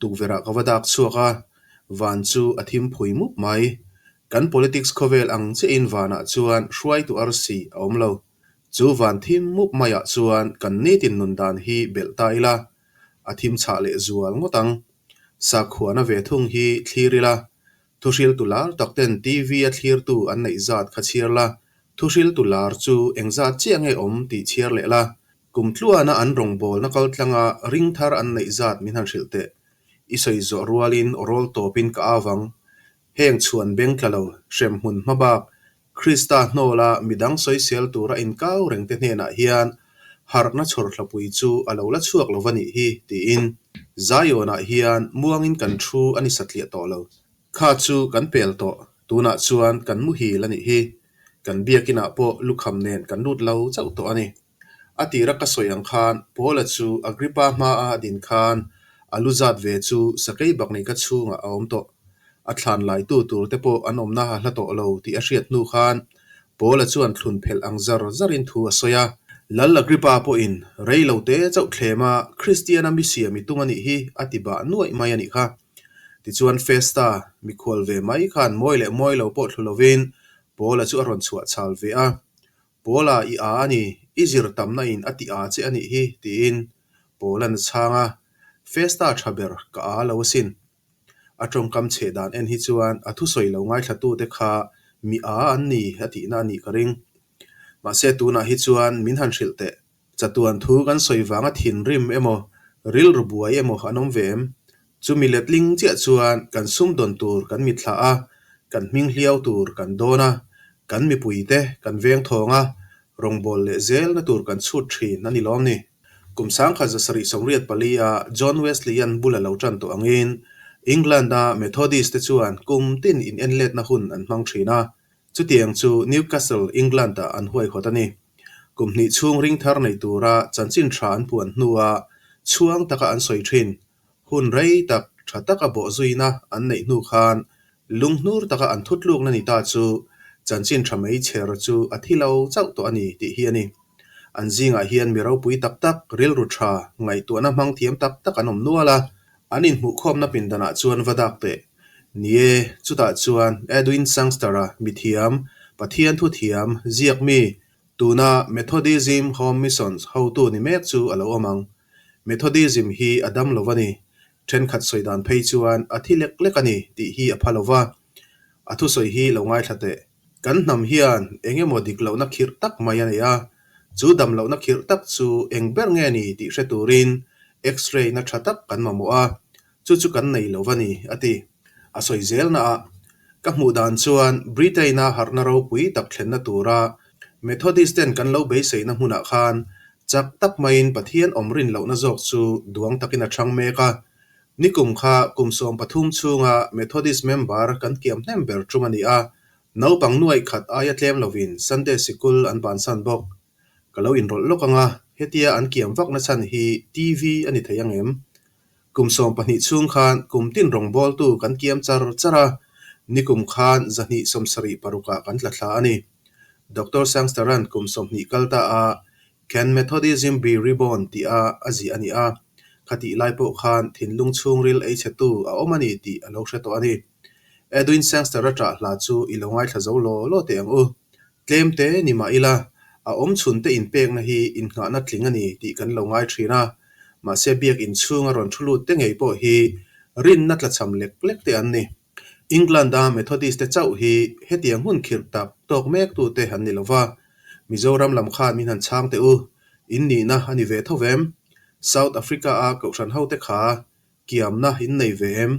tukverh ah ka va dak chhuak a, van chu a thim phui mup mai. Kan politics khawvel ang chiahin vanah chuan hruaitu arsi a awm lo. Chu van thim mup maiah chuan kan nitin nun dan hi belh ta ila, a thim chhah leh zual ngawt ang. Sakhuana ve thung hi thlir ila, Thuhriltu lar tak ten TV a thlirtu an neih zat kha chhiar la, thuhriltu lar chu engzat chiah nge awm tih chhiar leh la, kum tluana an rawngbawlna kal tlanga ring thar an neih zat min han hrilh teh. I sawi zawh rualin aw rawl tawpin ka au vang. Heng chhuan beng tla lo, hremhmun hmabak, Krista hnawla midang sawisel tura inkau rengte hnenah hian harhna chhawrthlapui chu a lo la chhuak lo va nih hi, tiin Zion-ah hian muangin kan thu a ni satliah tawh lo. Kha chu kan pel tawh, tunah chuan kan muhil a nih hi. Kan biakinah pawh lukham nen kan lut lo chauh tawh a ni. A tira ka sawi ang khan Paula chu Agrippa hmaa a din khan a lu zat ve chu sakei bakneika chhungah a awm tawh. A thlan laitu tur te pawh an awmna a hla tawh lo tih a hriat hnu khan Paula chuan thlun phelh ang zar zarin thu a sawi a. Lal Agrippa pawhin rei lo te chauh thlema Kristiana mi siam i tum a nih hi a ti bah nuaih mai a nih kha. Tichuan Festa mikhual ve mai khan mawi leh mawi lo pawh thlu lovin Paula chu a rawn chhuah chhal ve a. Paula i a a ni, i zir tamna in a ti a che a nih hi, tiin Paula'n a chhang a, Festa tha ber ka a lo asin. A tawngkam chheh dan en hi chuan a thusawi lo ngaithlatute kha mi a an ni a tihna a nih ka ring. Mahse tunah hi chuan min han hrilh teh. Chatuan thu kan sawi vanga thinrim emaw, rilru buai emaw an awm ve em? Chumi letling chiah chuan kan sumdawn tur kan mitthlah a, kan hming hliau tur kan dawn a, kan mipuite kan veng thawng a, rawngbâwl leh zelna tur kan chhut thin a ni lawm ni? Kum 1784 a John Wesley-a'n bul a lo tan tawh angin England-a Methodist-te chuan kum tin inenletna hun an hmang thin a, chutiang chu Newcastle, England-ah an huaihawt a ni. Kum hnih chhung ring thar nei tura chanchin tha an puan hnua chhuang taka an sawi thin. Hun rei tak tha taka bawhzuina an neih hnu khan lunghnur taka an thutlukna ni ta chu chanchin tha mai chher chu a thi lo chauh tawh a ni tih hi a ni. An zingah hian mi ropui tak tak, rilru tha, ngaihtuahna hmang thiam tak tak an awm nual a, an inhmuhkhawmna pindanah chuan va dak teh. Ni e, chutah chuan Edwin Sangster-a mithiam, Pathian thuthiam, ziak mi, tuna Methodism Home Missions hotu ni mek chu a lo awm ang. Methodism hi a dam lo a ni. Thenkhat sawi dan phei chuan a thi lek lek a ni tih hi a pha lo va. A thusawi hi lo ngaithla teh. Kan hnam hian eng emaw dik lohna khirh tak mai a nei a, chu dam lohna khirh tak chu eng ber nge ni tih hre turin X-ray na tha tak kan mamawh a, chu chu kan nei lo va ni, a ti. A sawi zelnaah, Ka hmuh dan chuan Britain-a harhna ropui tak thlenna tura Methodist ten kan lo beiseina hmunah khan chak tak maiin Pathian awm rin lohna zawk chu duang takin a chhang mek a. Nikum kha kum 13 chhunga Methodist member kan kiam hnem ber tum a ni a, naupang nuaih khat aia tlem lovin Sunday sikul an bansan bawk. Ka lo inrawlh lawk ang a, hetia an kiam vakna chhan hi TV a ni thei ang em? Kum 12 chhung khan kum tin rawngbawltu kan kiam char char a, nikum khan 276 ah kan tla thla a ni. Doctor Sangster-a'n kum 20 kal ta a Can Methodism Be Reborn tih a a ziah a ni a, khatih lai pawh khan thinlung chhungril ei chhetu a awm a ni tih a lo hre tawh a ni. Edwin Sangster-a ṭah hla chu i lo ngaithla zo law law teh ang u. Tlem te ni mah ila, a awm chhun te inpekna hi innghahna tling a ni tih kan lo ngai thin a, mahse biakinn chhunga rawn thu lut te ngei pawh hi rinna tlachham lek lek te an ni. England-a Methodist te chauh hi hetiang hun khirh tak tawk mek tute an ni lo va, Mizoram lam khan min han chhang teh u, in nihna a ni ve tho vem? South Africa-a kohhran hote kha kiamna in nei ve em?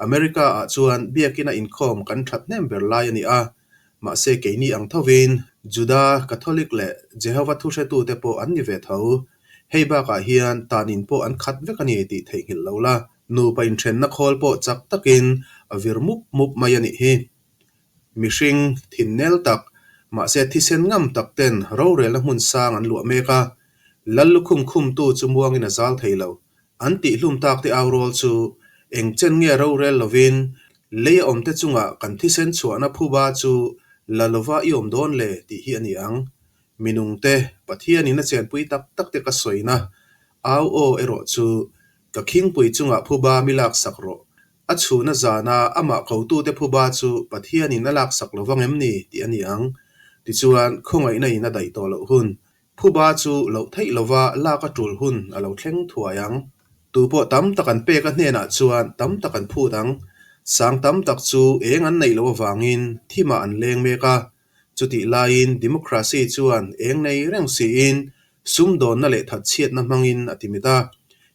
America-ah chuan biakina inkhawm kan that hnem ber lai a ni a, mahse keini ang thovin Juda, Catholic leh Jehovah thuhretute pawh an ni ve tho. Hei bakah hian tanin pawh an khat vek a ni tih theihnghilh lo la. Nupa inthenna khawl pawh chak takin a vir mup mup mai a nih hi. Mihring thinnel tak, mahse thisen ngam tak ten rorelna hmun sang an luah mek a, Lal lukhum khumtu chu muangin a zal thei lo. An tihhlum tak te au rawl chu eng chen nge rorel lovin lei a awmte chungah kan thisen chhuahna phuba chu la lova i awm dawn le tih hi a ni ang. Minungte, Pathianin a chenpui tak takte ka sawina au aw erawh chu Ka khingpui chungah phuba mi laksak rawh. A chhuna zana amah kotute phuba chu Pathianin a laksak lo vang em ni tih a ni ang. Tichuan, khawngaihna in a daih tawh loh hun. Phuba chu loh theih lova lak a tul hun a lo thleng thuai ang. Tu pawh tam tak an pek a hnenah chuan tam tak an phut ang. Sang tam tak chu eng an neih loh avangin thimah an leng mek a. Chutih laiin democracy chuan eng nei reng siin Sumdawnna leh thatchhiatna hmangin a ti mit a.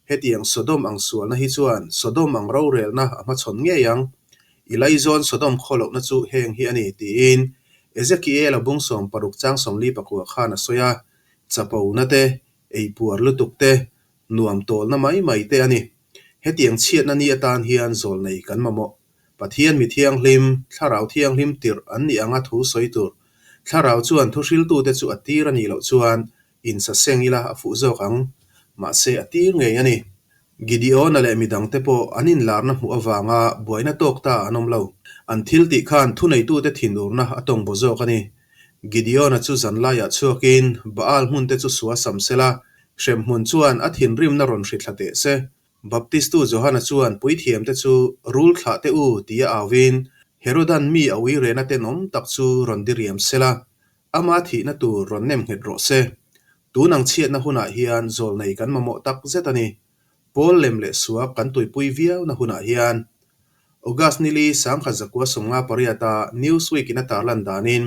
Hetiang Sodom ang sualna hi chuan Sodom ang rorelna a hmachhawn ngei ang. I laizawn Sodom khawlohna chu heng hi a ni, tiin Ezekiel-a bung 16 chang 44 khan a sawi a, Chapona te, eipuar lutuk te, nuam tawlna mai mai te a ni. Hetiang chhiatna ni atan hian zawlnei kan mamawh. Pathian mi thianghlim, Thlarau Thianghlim tirh an nih anga thu sawi tur. Thlarau chuan thuhriltute chu a tir a nih loh chuan insaseng ila a fuh zawk ang. Mahse a tir ngei a ni. Gideona leh midangte pawh an inlarna hmuh avanga buaina tawk ta an awm lo. An thil tih khan thuneitute thinurna a tawng baw zawk a ni. Gideona chu zanlaiah chhuakin Baal hmunte chu sua sam sela, hremhmun chuan a thinrimna rawn hrithla teh se. Baptistu Johana chuan puithiamte chu rul thlah teh u tia auin Herodan mi a uirena tenawm tak chu rawn diriam sela, ama thihna tur rawn nem nghet rawh se. Tun ang chhiatna hunah hian zawlnei kan mamawh tak zet a ni. Pawl lem leh suak kan tuipui viauna hunah hian. August nili 1958 a Newsweek in a tarlan danin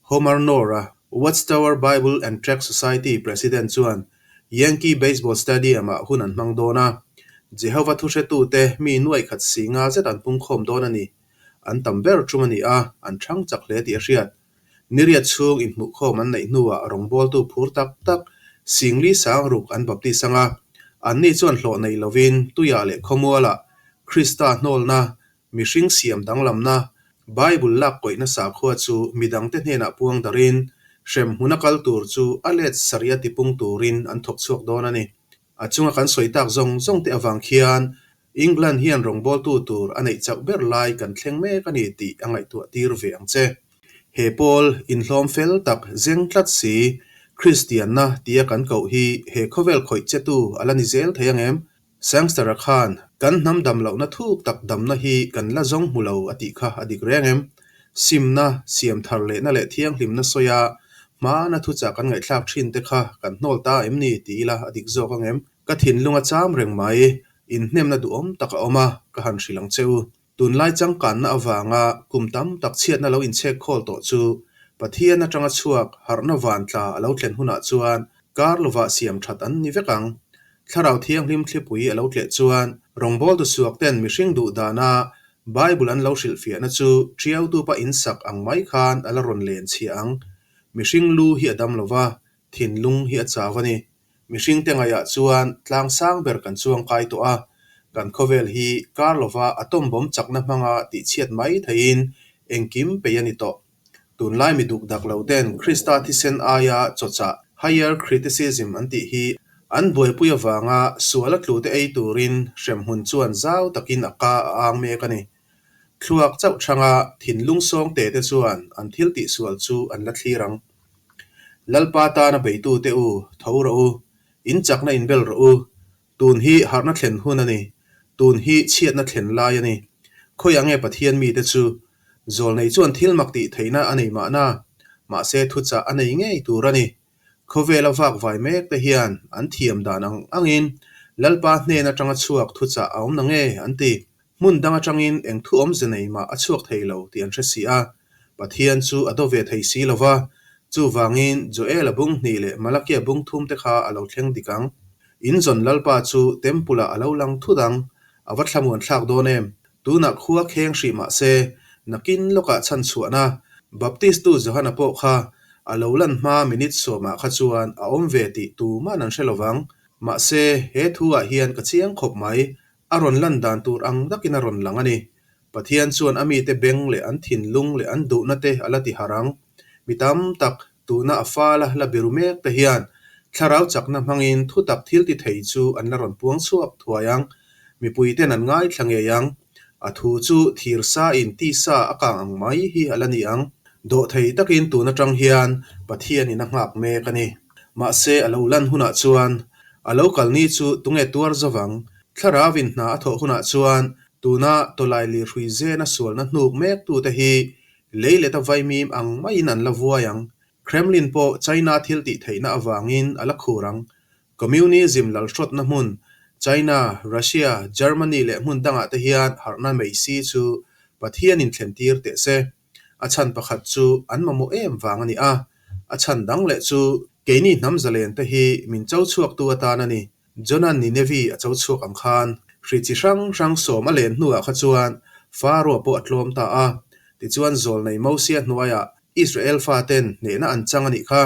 Homer Knorr-a Watchtower Bible and Tract Society President chuan Yankee Baseball Stadium-ah hun an hmang dawn a, Jehova thuhretute mi nuaih khat si nga zet an pungkhawm dawn a ni. An tam ber tum a ni a, an chhang chak hle tih a hriat. Niriat chhung inhmuhkhawm an neih hnuah rawngbawltu phur tak tak singli sang ruk an baptis ang a, anni chuan hlawh nei lovin tuiah leh khawmualah Krista hnawlna, mihring siam danglamna, Bible lak kawihna sakhua chu midangte hnenah puang darin hremhmuna kal tur chu a let sarih a tipung turin an thawk chhuak dawn a ni. A chunga kan sawi tak zawng zawng te avang khian England hian rawngbawltu tur a neih chauh ber lai kan thleng mek a ni tih a ngaihtuah tir ve ang che. He pawl inhlawm fel tak zeng tlat si, Kristianna tia kan koh hi he khawvel khawih chetu a la ni zel thei ang em? Sangster-a khan kan hnam dam lohna thuk tak damna hi kan la zawng hmu lo a tih kha a dik reng em? Simna, siam thar lehna leh thianghlimna sawia hmana thuchah kan ngaihthlak thin te kha kan hnawl ta em ni ti ila a dik zawk ang em? Ka thinlung a cham reng mai, inhnemna duhawm tak a awm a, ka han hrilh ang che u. Tunlai changkanna avanga kum tam tak chhiatna lo inchhek khawl tawh chu Pathian atanga chhuak harhna vantla a lo thlen hunah chuan kar lovah siam that an ni vek ang. Thlarau Thianghlim thlipui a lo tleh chuan rawngbawltu suak ten mihring duh dana Bible an lo hrilhfiahna chu Ṭiautupa insak ang mai khan a la rawn len chhia ang. Mihring lu hi a dam lova, thinlung hi a chau a ni. Mihringte ngaihah chuan tlang sang ber kan chuang kai tawh a, kan khawvel hi kar lova atom bomb chakna hmanga tihchhiat mai theihin engkim peih a ni tawh. Tunlai mi duk dak lo ten Krista thisen aia chawchah, higher criticism, an tih hi An buaipui avanga suala tlute ei turin hremhmun chuan zau takin a ka a ang mek a ni. Thluak chauh changa thinlung sawngte te chuan an thil tihsual chu an la thlir ang. Lalpa tana beitute u, tho rawh u, in chakna inbel rawh u, Tun hi harhna thlen hun a ni. Tun hi chhiatna thlen lai a ni. Khawiah nge Pathian mite chu? Zawlnei chuan thil mak tih theihna a nei mahna, mahse thuchah a nei ngei tur a ni. Khawvela vak vai mek te hian an thiam dan ang angin Lalpa hnen atanga chhuak thuchah a awm na nge an ti. Hmun dang atangin eng thu awmze nei mah a chhuak thei lo tih an hre si a, Pathian chu a do ve thei si lo va, chuvangin Joel-a bung hnih leh Malakia bung thum te kha a lo thleng dik ang. In zawn Lalpa chu Temple-ah a lo lang thut ang, a va thlamuan thlak dawn em? Tunah khua kheng hrih mah se, nakin lawkah chhan chhuahna Baptistu Johana pawh kha a lo lan hma minute sawmah kha chuan a awm ve tih tuman an hre lo vang. Mahse, he thu-ah hian ka chiang khawp mai, A rawn lan dan tur ang dakin a rawn lang a ni. Pathian chuan a mite beng leh an thinlung leh an duhna te a la ti harh ang. Mi tam tak, tuna a fala la biru mek te hian thlarau chakna hmangin thutak thil ti thei chu an la rawn puang chhuak thuai ang. Mipui ten an ngaithla ngei ang. A thu chu thir sa in tisa a kang ang mai hi a la ni ang. Dawhthei takin tun atang hian Pathianin a nghak mek a ni. Mahse a lo lan hunah chuan A lo kal ni chu tunge tuar zavang? Thlarauin hna a thawh hunah chuan tuna tawlaili hrui zena sualna hnuk mektute hi lei leta vaimim ang maiin an la vuai ang. Kremlin pawh China thil tih theihna avangin a la khur ang. Communism lalhrawtna hmun China, Russia, Germany leh hmun dangah te hian harhna mei si chu Pathianin thlentir teh se. A chhan pakhat chu an mamawh em vang a ni a, a chhan dang leh chu keini hnam zalen te hi min cho chhuaktu atan a ni. Jonan Ninevi a cho chhuak ang khan hri chi hrang hrang sawm a len hnuah kha chuan Faroa pawh a tlawm ta a, tichuan zawlnei Mosia hnuaiah Israel faten hnehna an chang a nih kha.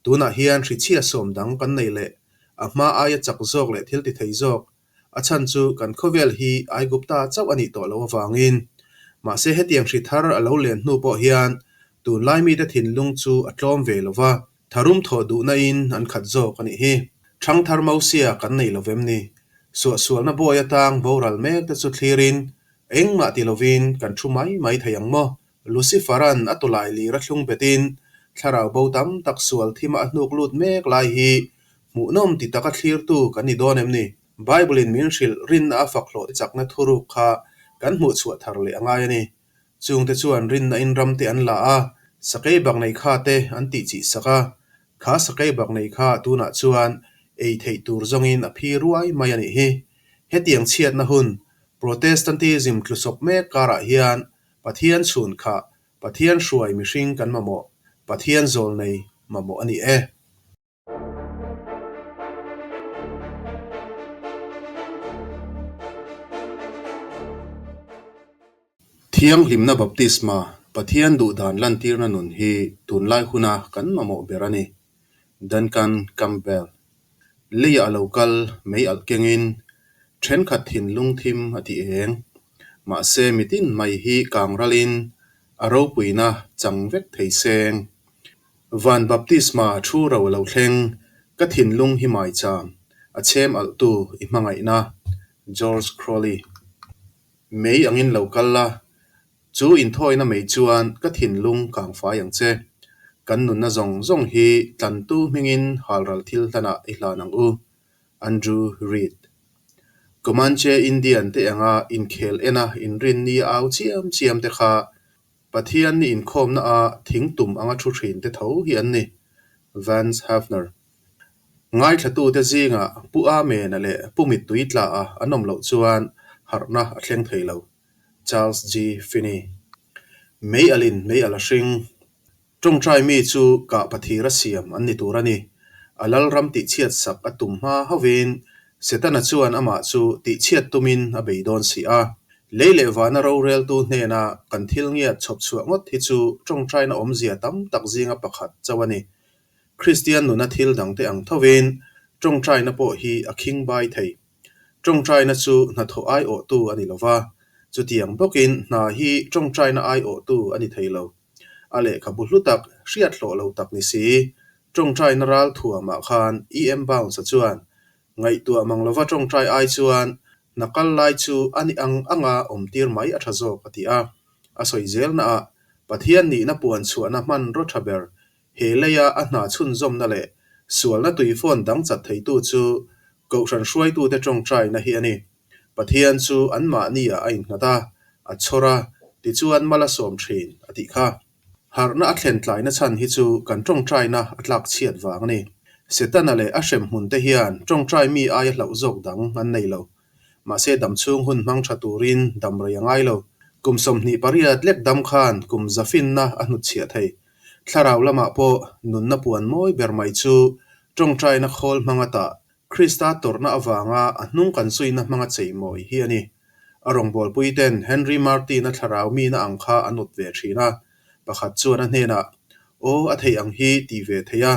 Tunah hian hri chhia sawm dang kan nei leh a hma aia chak zawk leh thil ti thei zawk A chhan chu kan khawvel hi Aigupta chauh a nih tawh loh avangin. Mahse hetiang hri thar a lo len hnu pawh hian tunlai mite thinlung chu a tlawm ve lo va, tharum thawh duhna in an khat zawk a nih hi. Thangthar Mosia kan nei lo vem ni? Suahsualna bawi atang boral mek te chu thlirin engmah ti lovin kan thu mai mai thei ang maw? Lucifer-a'n a tawlai lir a thlung betin thlarau bo tam tak sual thima a hnuk lut mek lai hi Hmuhnawm ti taka thlirtu kan ni dawn em ni? Bible-in min hrilh rinna a fak hlawh chakna thuruk kha kan hmuh chhuah thar leh a ngai a ni. Chungte chuan rinna in ramte an la a, sakei bak nei kha te an tih chih sak a. Kha sakei bak nei kha tunah chuan ei theih tur zawngin a phi ruai mai a nih hi. Hetiang chhiatna hun, Protestantism tlusawp mek karah hian Pathian chhun kha Pathian hruai mihring kan mamawh, Pathian zawl nei mamawh a ni e. Thianghlimna baptisma, Pathian duhdan lantirna nun hi tunlai huna kan mamawh ber a ni. Duncan Campbell. Leiah a lo kal mei alh kengin thenkhat thinlung thim a ti eng. Mahse mitin mai hi kang ralin a ropuina chang vek thei seng. Van baptisma thu ro a lo thleng, ka thinlung hi maicham, a chhem alhtu i hmangaihna, George Crowley. Mei angin lo kal la, chu inthawina mei chuan ka thinlung kang fai ang che. Kan nunna zawng zawng hi tlantu hmingin halral thil hlanah i hlan ang u, Andrew Reid. Comanche Indian te anga inkhel ena inrinni a au chiam chiam te kha Pathian ni inkhawmna a thing tum anga thu thin te tho hi an ni. Vance Havner. Ngaithlatute zingah Pu Amena leh Pu Mittui tla-a an awm loh chuan harhna a thleng thei lo. Charles G. Finney. Mei alin mei al a hring. Tawngtai mi chu kah pathir a siam an ni tur a ni. A lalram tihchhiat sak a tum hma hauhin Setana chuan amah chu tihchhiat tumin a bei dawn si a. Lei leh vana roreltu hnena kan thil ngiat chhawp chhuah ngawt hi chu tawngtaina awmzia tam tak zinga pakhat chauh a ni. Kristian nuna thil dangte ang thovin tawngtaina pawh hi a khing bai thei. Tawngtaina chu hnathawh aiawhtu a ni lova, chutiang bawkin hna hi tawngtaina aiawhtu a ni thei lo. A lehkhabu hlu tak, hriat hlawh lo tak ni si, tawngtaina ral thuamah khan EM Bounce-a chuan Ngaihtuah mang lova ṭawngṭai ai chuan hna kal lai chu a ni ang anga awmtir mai a ṭha zawk, a ti a. A sawi zelnaah Pathian nihna puan chhuahna hmanraw ṭha ber he leia a hna chhunzawmna leh sualna tuifawn dang chat theitu chu Kohhran hruaitute ṭawngṭaina hi a ni. Pathian chu anmahniah a innghat a, a chhawr a, tichuan mal a sawm ṭhin, a tih kha. Harhna a thlen tlaina chhan hi chu kan ṭawngṭaina a tlak chhiat vang a ni. Setana leh a hremhmunte hian ṭawngṭai mi aia hlauh zawk dang an nei lo. Mahse damchhung hun hmang ṭha turin dam rei a ngai lo. Kum 28 lek dam khan kum za finna a hnutchhiah thei. Thlarau lamah pawh nunna puan mawi ber mai chu ṭawngṭaina khawl hmanga tah Krista tawrhna avanga a hnung kan zuina hmanga cheimawi hi a ni. A rawngbawlpuiten Henry Martin-a thlarau mina ang kha an awt ve thin a, pakhat chuan a hnenah, Aw, a theih ang hi tih ve theih a,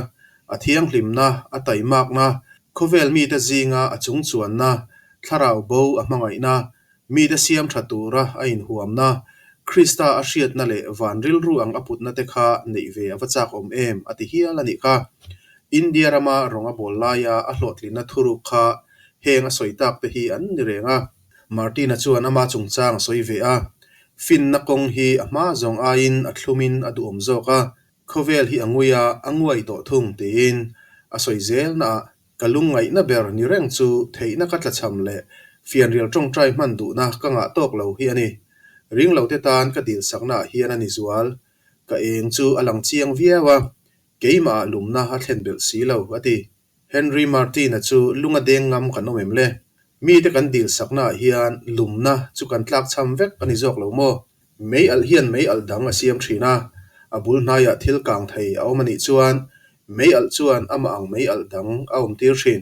a thianghlimna, a taimakna, khawvel mite zinga a chungchuanna, thlarau bo a hmangaihna, mite siam tha tura a inhuamna, Krista a hriatna leh van rilru ang a putna te kha neih ve a va chak awm em, a ti hial a nih kha. India rama rawng a bawl laia a hlawhtlinna thuruk kha heng a sawi tak te hi an ni reng a. Martina chuan ama chungchang a sawi ve a, Finna kawng hi a hma zawng aiin a thlumin a duhawm zawk a, khawvel hi a ngui a, a nguai tawh thung tiin a sawi zelnaah Ka lungngaihna ber ni reng chu theihna ka tlachham leh fianrial tawngtai hman duhna ka ngah tawk lo hi a ni. Ringlote tan ka dilsaknaah hian a ni zual. Ka eng chu a lang chiang viau a, keimahah lumna a thlen belh si lo, a ti. Henry Martin-a chu lung a deng ngam kan awm em le? Mite kan dilsaknaah hian lumna chu kan tlakchham vek a ni zawk lo maw? Mei alh hian mei alh dang a siam thin a, a bul hnaiah thil kang thei a awm a nih chuan mei alh chuan amah ang mei alh dang a awm tir thin.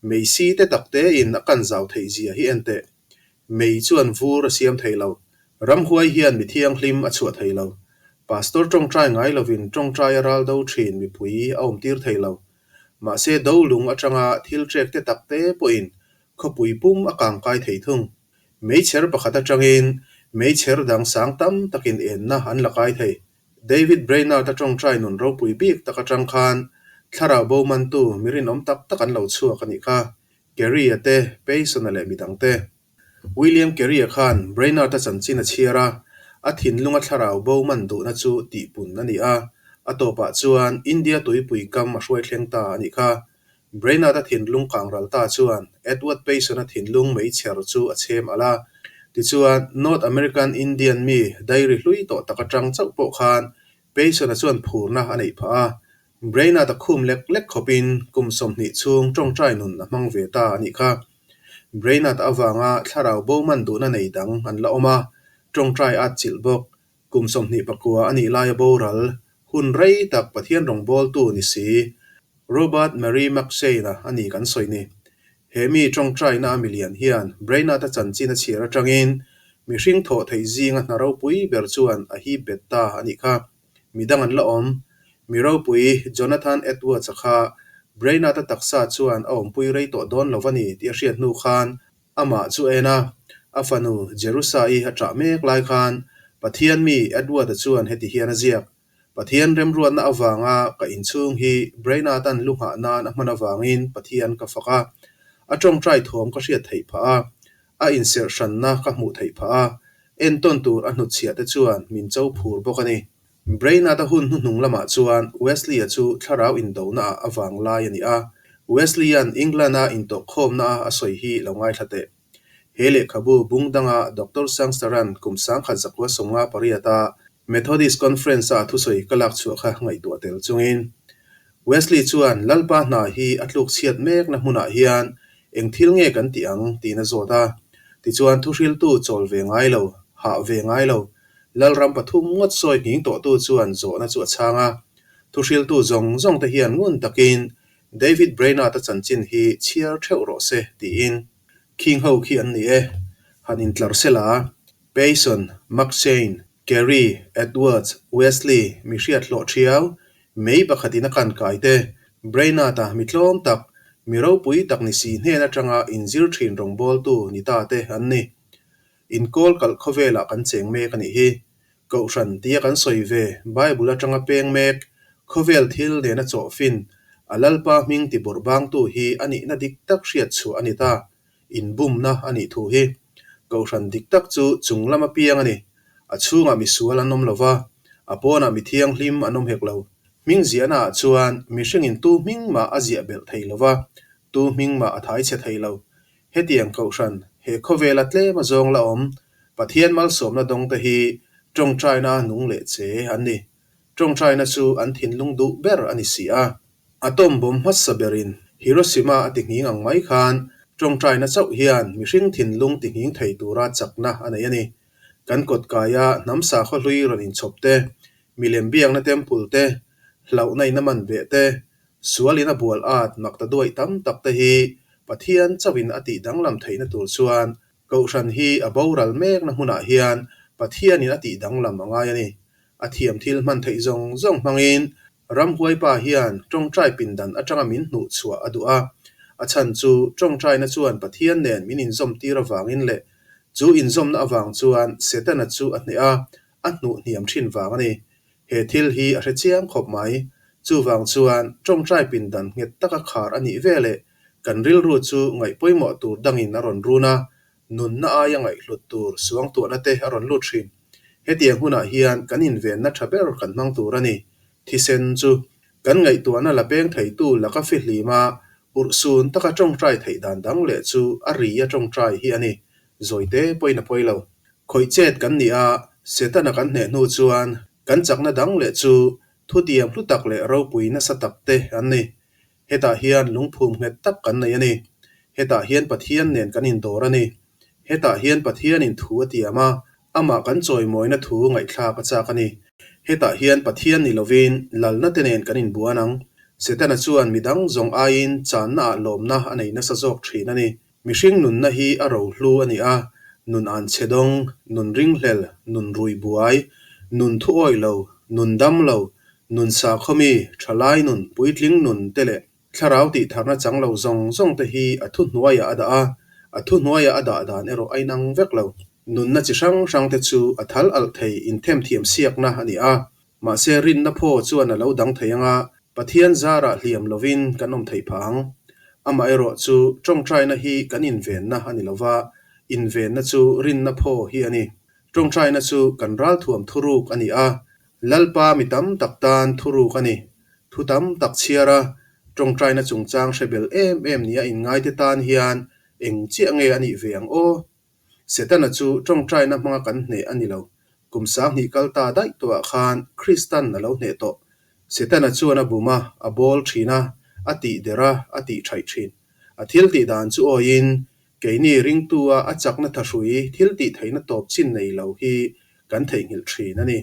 Mei si te tak tein a kan zau theih zia hi en teh. Mei chuan vur a siam thei lo. Ramhuai hian mi thianghlim a chhuah thei lo. Pastor tawngtai ngai lovin tawngtai a ral do thin mipui a awm tir thei lo. Mahse do lung atanga thil trek te tak te pawhin khawpui pum a kang kai thei thung. Meichher pakhat atangin meichher dang sang tam takin enna an la kai thei. David Brainerd-a tawngtai nun ropui bik tak atang khan thlarau bo mantu mi rinawm tak tak an lo chhuak a nih kha, Carey-a te, Payson-a leh midang te. William Carey-a khan Brainerd-a chanchin a chhiar a, a thinlunga thlarau bo man duhna chu tihpun a ni a, a tawpah chuan India tuipui kam a hruai thleng ta a nih kha. Brainerd-a thinlung kangral ta chuan Edward Payson-a thinlung meichher chu a chhem alh a. Tichuan, North American Indian mi diary hlui tawh tak atang chauh pawh khan Payson-a chuan phurna a neih phah a. Brainerd-a khum lek lek khawpin kum 20 chhung tawngtai nun a hmang ve ta a nih kha. Brainerd avanga thlarau bo man duhna nei dang an la awm a, tawngtai at chilh bawk. Kum 29 a nih laia boral, hun rei tak Pathian rawngbawltu ni si, Robert Mary McShane-a a ni kan sawi ni. He mi tawngtaina a milian hian Brainerd-a chanchin a chhiar atangin mihring thawh theih zinga hna ropui ber chuan a hip bet ta a nih kha. Midang an la awm. Mi ropui Jonathan Edwards-a kha Brainerd-a taksa chuan a awmpui rei tawh dawn lo a ni tih a hriat hnu khan Amah chu a en a, a fanu Jerusa-i a ṭah mek lai khan Pathian mi Edward-a chuan heti hian a ziak, Pathian remruatna avanga ka inchhung hi Brainerd-a'n lu nghah nan a hman avangin Pathian ka fak a, a ṭawngṭai thawm ka hriat theih phah a, a inserh hranna ka hmuh theih phah a, entawn tur a hnutchhiah te chuan min cho phur bawk a ni. Brainerd-a hun hnuhnung lamah chuan Wesley-a chu thlarau indonaah a vang lai a ni a. Wesley-a'n England-a intawhkhawmna a sawi hi lo ngaithla teh. He lehkhabu bung danga Doctor Sangster-a'n kum 1958-a Methodist Conference-a a thusawi ka lak chhuah kha ngaihtuah tel chungin Wesley chuan Lalpa hna hi a tluk chhiat mekna hmunah hian eng thil nge kan tih ang tiin a zawt a. Tichuan thuhriltu chawl ve ngai lo, hah ve ngai lo, Lalram pathum ngawt sawi nghing tawhtu chuan zawhna chu a chhang a. Thuhriltu zawng zawng te hian ngun takin David Brainerd-a chanchin hi chhiar theuh rawh se tiin khing ho khi an ni e. Han intlar sela, Payson, McShane, Carey, Edwards, Wesley, mi hriat hlawh thiau, mei pakhatin a kan kai te, Brainerd-a mi tlawm tak, mi ropui tak ni si hnen atanga inzir thin rawngbawltu ni ta te an ni. Inkawl kalh khawvelah kan cheng mek a nih hi. Kohhran tia kan sawi ve, Bible atanga peng mek, khawvel thil nena chawhfin, A Lalpa hming tibawrhbangtu hi a nihna dik tak hriat chhuah a ni ta. Inbumna a nih thu hi. Kohhran dik tak chu chung lama piang a ni. A chhungah misual an awm lo va, a pawnah mi thianghlim an awm hek lo. Hming ziahnaah chuan mihringin tu hming mah a ziah belh thei lo va, tu hming mah a thai chhe thei lo. Hetiang kohhran, he khawvela tlem a zawng la awm, Pathian malsawmna dawngte hi tawngtaina nung leh che an ni. Tawngtaina chu an thinlung duh ber a ni si a. Atom bomb hmasa berin Hiroshima a ti nghing ang mai khan tawngtaina chauh hian mihring thinlung ti nghing thei tura chakna a nei a ni. Kan kawtkaia hnam sakhaw hlui rawn inchhawp te, milem biakna temple te, hlauhna in a man beh te, sual in a bual at mak ta duaih tam tak te hi Pathian chauhin a tih danglam theihna tur chuan Kohhran hi a boral mekna hmunah hian Pathianin a tih danglam a ngai a ni. A thiam thil hman theih zawng zawng hmangin Ramhuaipa hian tawngtai pindan atanga min hnuh chhuah a duh a. A chhan chu tawngtaina chuan Pathian nen min inzawm tir avangin leh chu inzawmna avang chuan Setana chu a hneh a, a hnuh hniam thin vang a ni. He thil hi a hre chiang khawp mai. Chuvang chuan tawngtai pindan nghet taka khar a nih veleh kan rilru chu ngaih pawimawh tur dangin a rawn run a, nunna aia ngaihhlut tur suangtuahna te a rawn lut thin. Hetiang hunah hian kan invenna tha ber kan hmang tur a ni. Thisen chu kan ngaihtuahna la peng theitu laka fihlim a, urhsun taka tawngtai theih dan dang leh chu a ri a tawngtai hi a ni. Zawite pawhin a pawi lo. Khawih chet kan nih a, Setana kan hneh hnu chuan kan chakna dang leh chu thutiam hlu tak leh ropui nasa tak te an ni. Hetah hian lungphum nghet tak kan nei a ni. Hetah hian Pathian nen kan indawr a ni. Hetah hian Pathianin thu a tiam a, amah kan chawimawina thu ngaihthlak a chak a ni. Hetah hian Pathian ni lovin lalna te nen kan inbuan ang. Setana chuan midang zawng aiin channaah lawmna a nei nasa zawk thin a ni. Mihring nunna hi a rohlu a ni a, nun an chhe dawng, nun ringhlel, nun rui buai, nun thu awih lo, nun dam lo, nun sakhawmi, thalai nun, puitling nun te leh thlarau tih tharna chang lo zawng zawng te hi a thuhnuaiah a dah a, a thuhnuaiah a dah dan erawh a inang vek lo. Nunna chi hrang hrang te chu a thal alh thei inthemthiam siakna a ni a, mahse rinna phaw chuan a lo dang thei ang a, Pathian zarah hliam lovin kan awm theih phah ang. Amaherawh chu tawngtaina hi kan invenna a ni lova, invenna chu rinna phaw hi a ni. Tawngtaina chu kan ralthuam thuruk a ni a, Lalpa mi tam tak tan thuruk a ni. Thu tam tak chhiar a, tawngtaina chungchang hre bel em em nia inngaite tan hian eng chiah nge a nih ve ang aw? Setana chu tawngtaina hmanga kan hneh a ni lo. Kum sanghnih kal ta daih tawhah khan Kristan a lo hneh tawh. Setana chuan a bum a, a bawl thin a, a tih der a, a tih thaih thin. A thil tih dan chu awiin, keini ringtu-a a chakna thahrui thil tih theihna tawp chin nei lo hi kan theihnghilh thin a ni.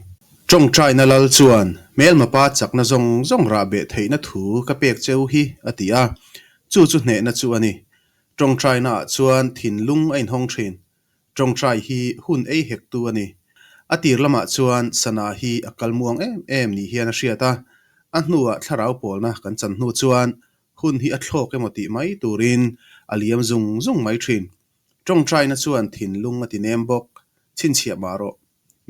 Tawngtaina lal chuan hmelmapa chakna zawng zawng rah beh theihna thu ka pek cheu hi a ti a, chu chu hnehna chu a ni. Tawngtainaah chuan thinlung a inhawng thin. Tawngtai hi hun ei hektu a ni. A tir lamah chuan sana hi a kal muang em em ni hian a hriat a, a hnuah thlarau pawlna kan chan hnu chuan hun hi a thlawk emaw tih mai turin a liam zung zung mai thin. Tawngtaina chuan thinlung a ti nem bawk. Chhinchhiah mah rawh.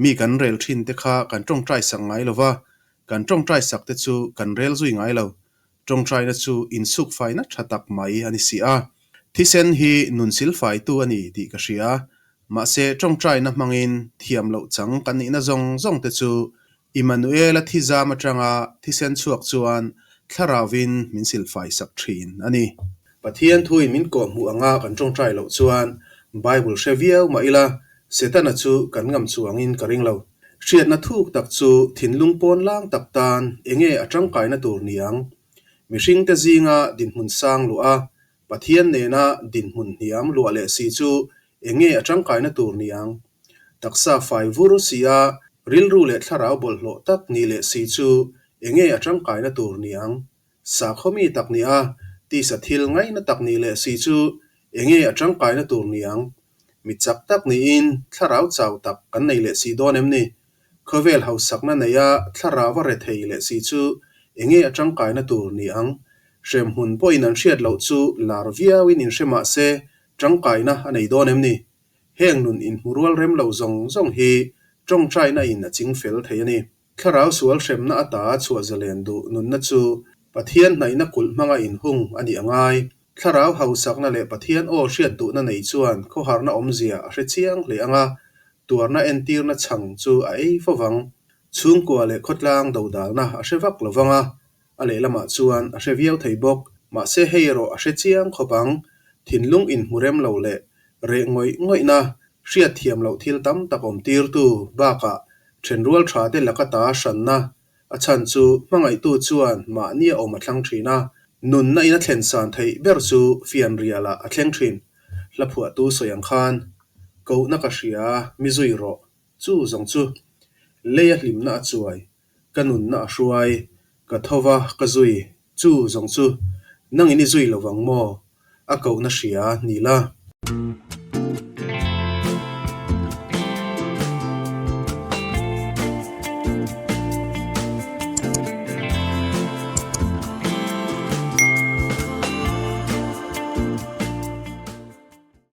Mi kan rel thin te kha kan tawngtai sak ngai lo va, kan tawngtai sak te chu kan rel zui ngai lo. Tawngtaina chu insukfaina tha tak mai a ni si a. Thisen hi nun silfaitu a ni tih ka hria. Mahse tawngtaina hmangin thiam loh chang kan nihna zawng zawng te chu Immanuela thizam atanga thisen chhuak chuan thlarauvin min silfai sak thin a ni. Pathian thuin min kawhhmuh anga kan tawngtai loh chuan Bible hre viau mah ila Setana chu kan ngam chuangin ka ring lo. Hriatna thuk tak chu thinlung pawn lang tak tan enge a tangkaina tur niang? Mihringte zinga dinhmun sang luah a, Pathian nena dinhmun hniam luah leh si chu enge a tangkaina tur niang? Taksa fai vur si a, rilru leh thlarau bawlhhlawh tak ni leh si chu enge a tangkaina tur niang? Sakhaw mi tak nia, tisa thil ngaina tak nih leh si chu enge a tangkaina tur niang? Mi chak tak niin thlarau chau tak kan nei leh si dawn em ni? Khawvel hausakna neia thlarau a rethei leh si chu enge a tangkaina tur ni ang? Hremhmun pawhin an hriat loh chu lar viauin inhre mah se tangkaina a nei dawn em ni? Heng nun inhmu rual rem lo zawng zawng hi tawngtaina in a ching fel thei a ni. Thlarau sual hremna ata chhuah zalen duh nunna chu Pathian hnaihna kulh hmanga inhung a nih a ngai. Thlarau hausakna leh Pathian aw hriat duhna nei chuan khawharna awmzia a hre chiang hle ang a, tuarna entirna chhang chu a ei fo vang. Chhungkua leh khawtlang dodalna a hre vak lo vang a, a lehlamah chuan a hre viau thei bawk. Mahse hei erawh a hre chiang khawp ang, thinlung inhmu rem lo leh reh ngawih ngawihna, hriatthiam loh thil tam tak awm tirtu bakah thenrual tha te laka ta hranna A chhan chu hmangaihtu chuan mahni a awm a thlang thin a, nunna in a thlen san theih ber chu fianrialah a thleng thin. Hla phuahtu sawi ang khan, Kohna ka hria, mi zui rawh. Chu zawng chu lei a hlimna a chuai, ka nunna a hruai, ka tho va ka zui, chu zawng chu nangin i zui lovang maw? A kohna hria ni la.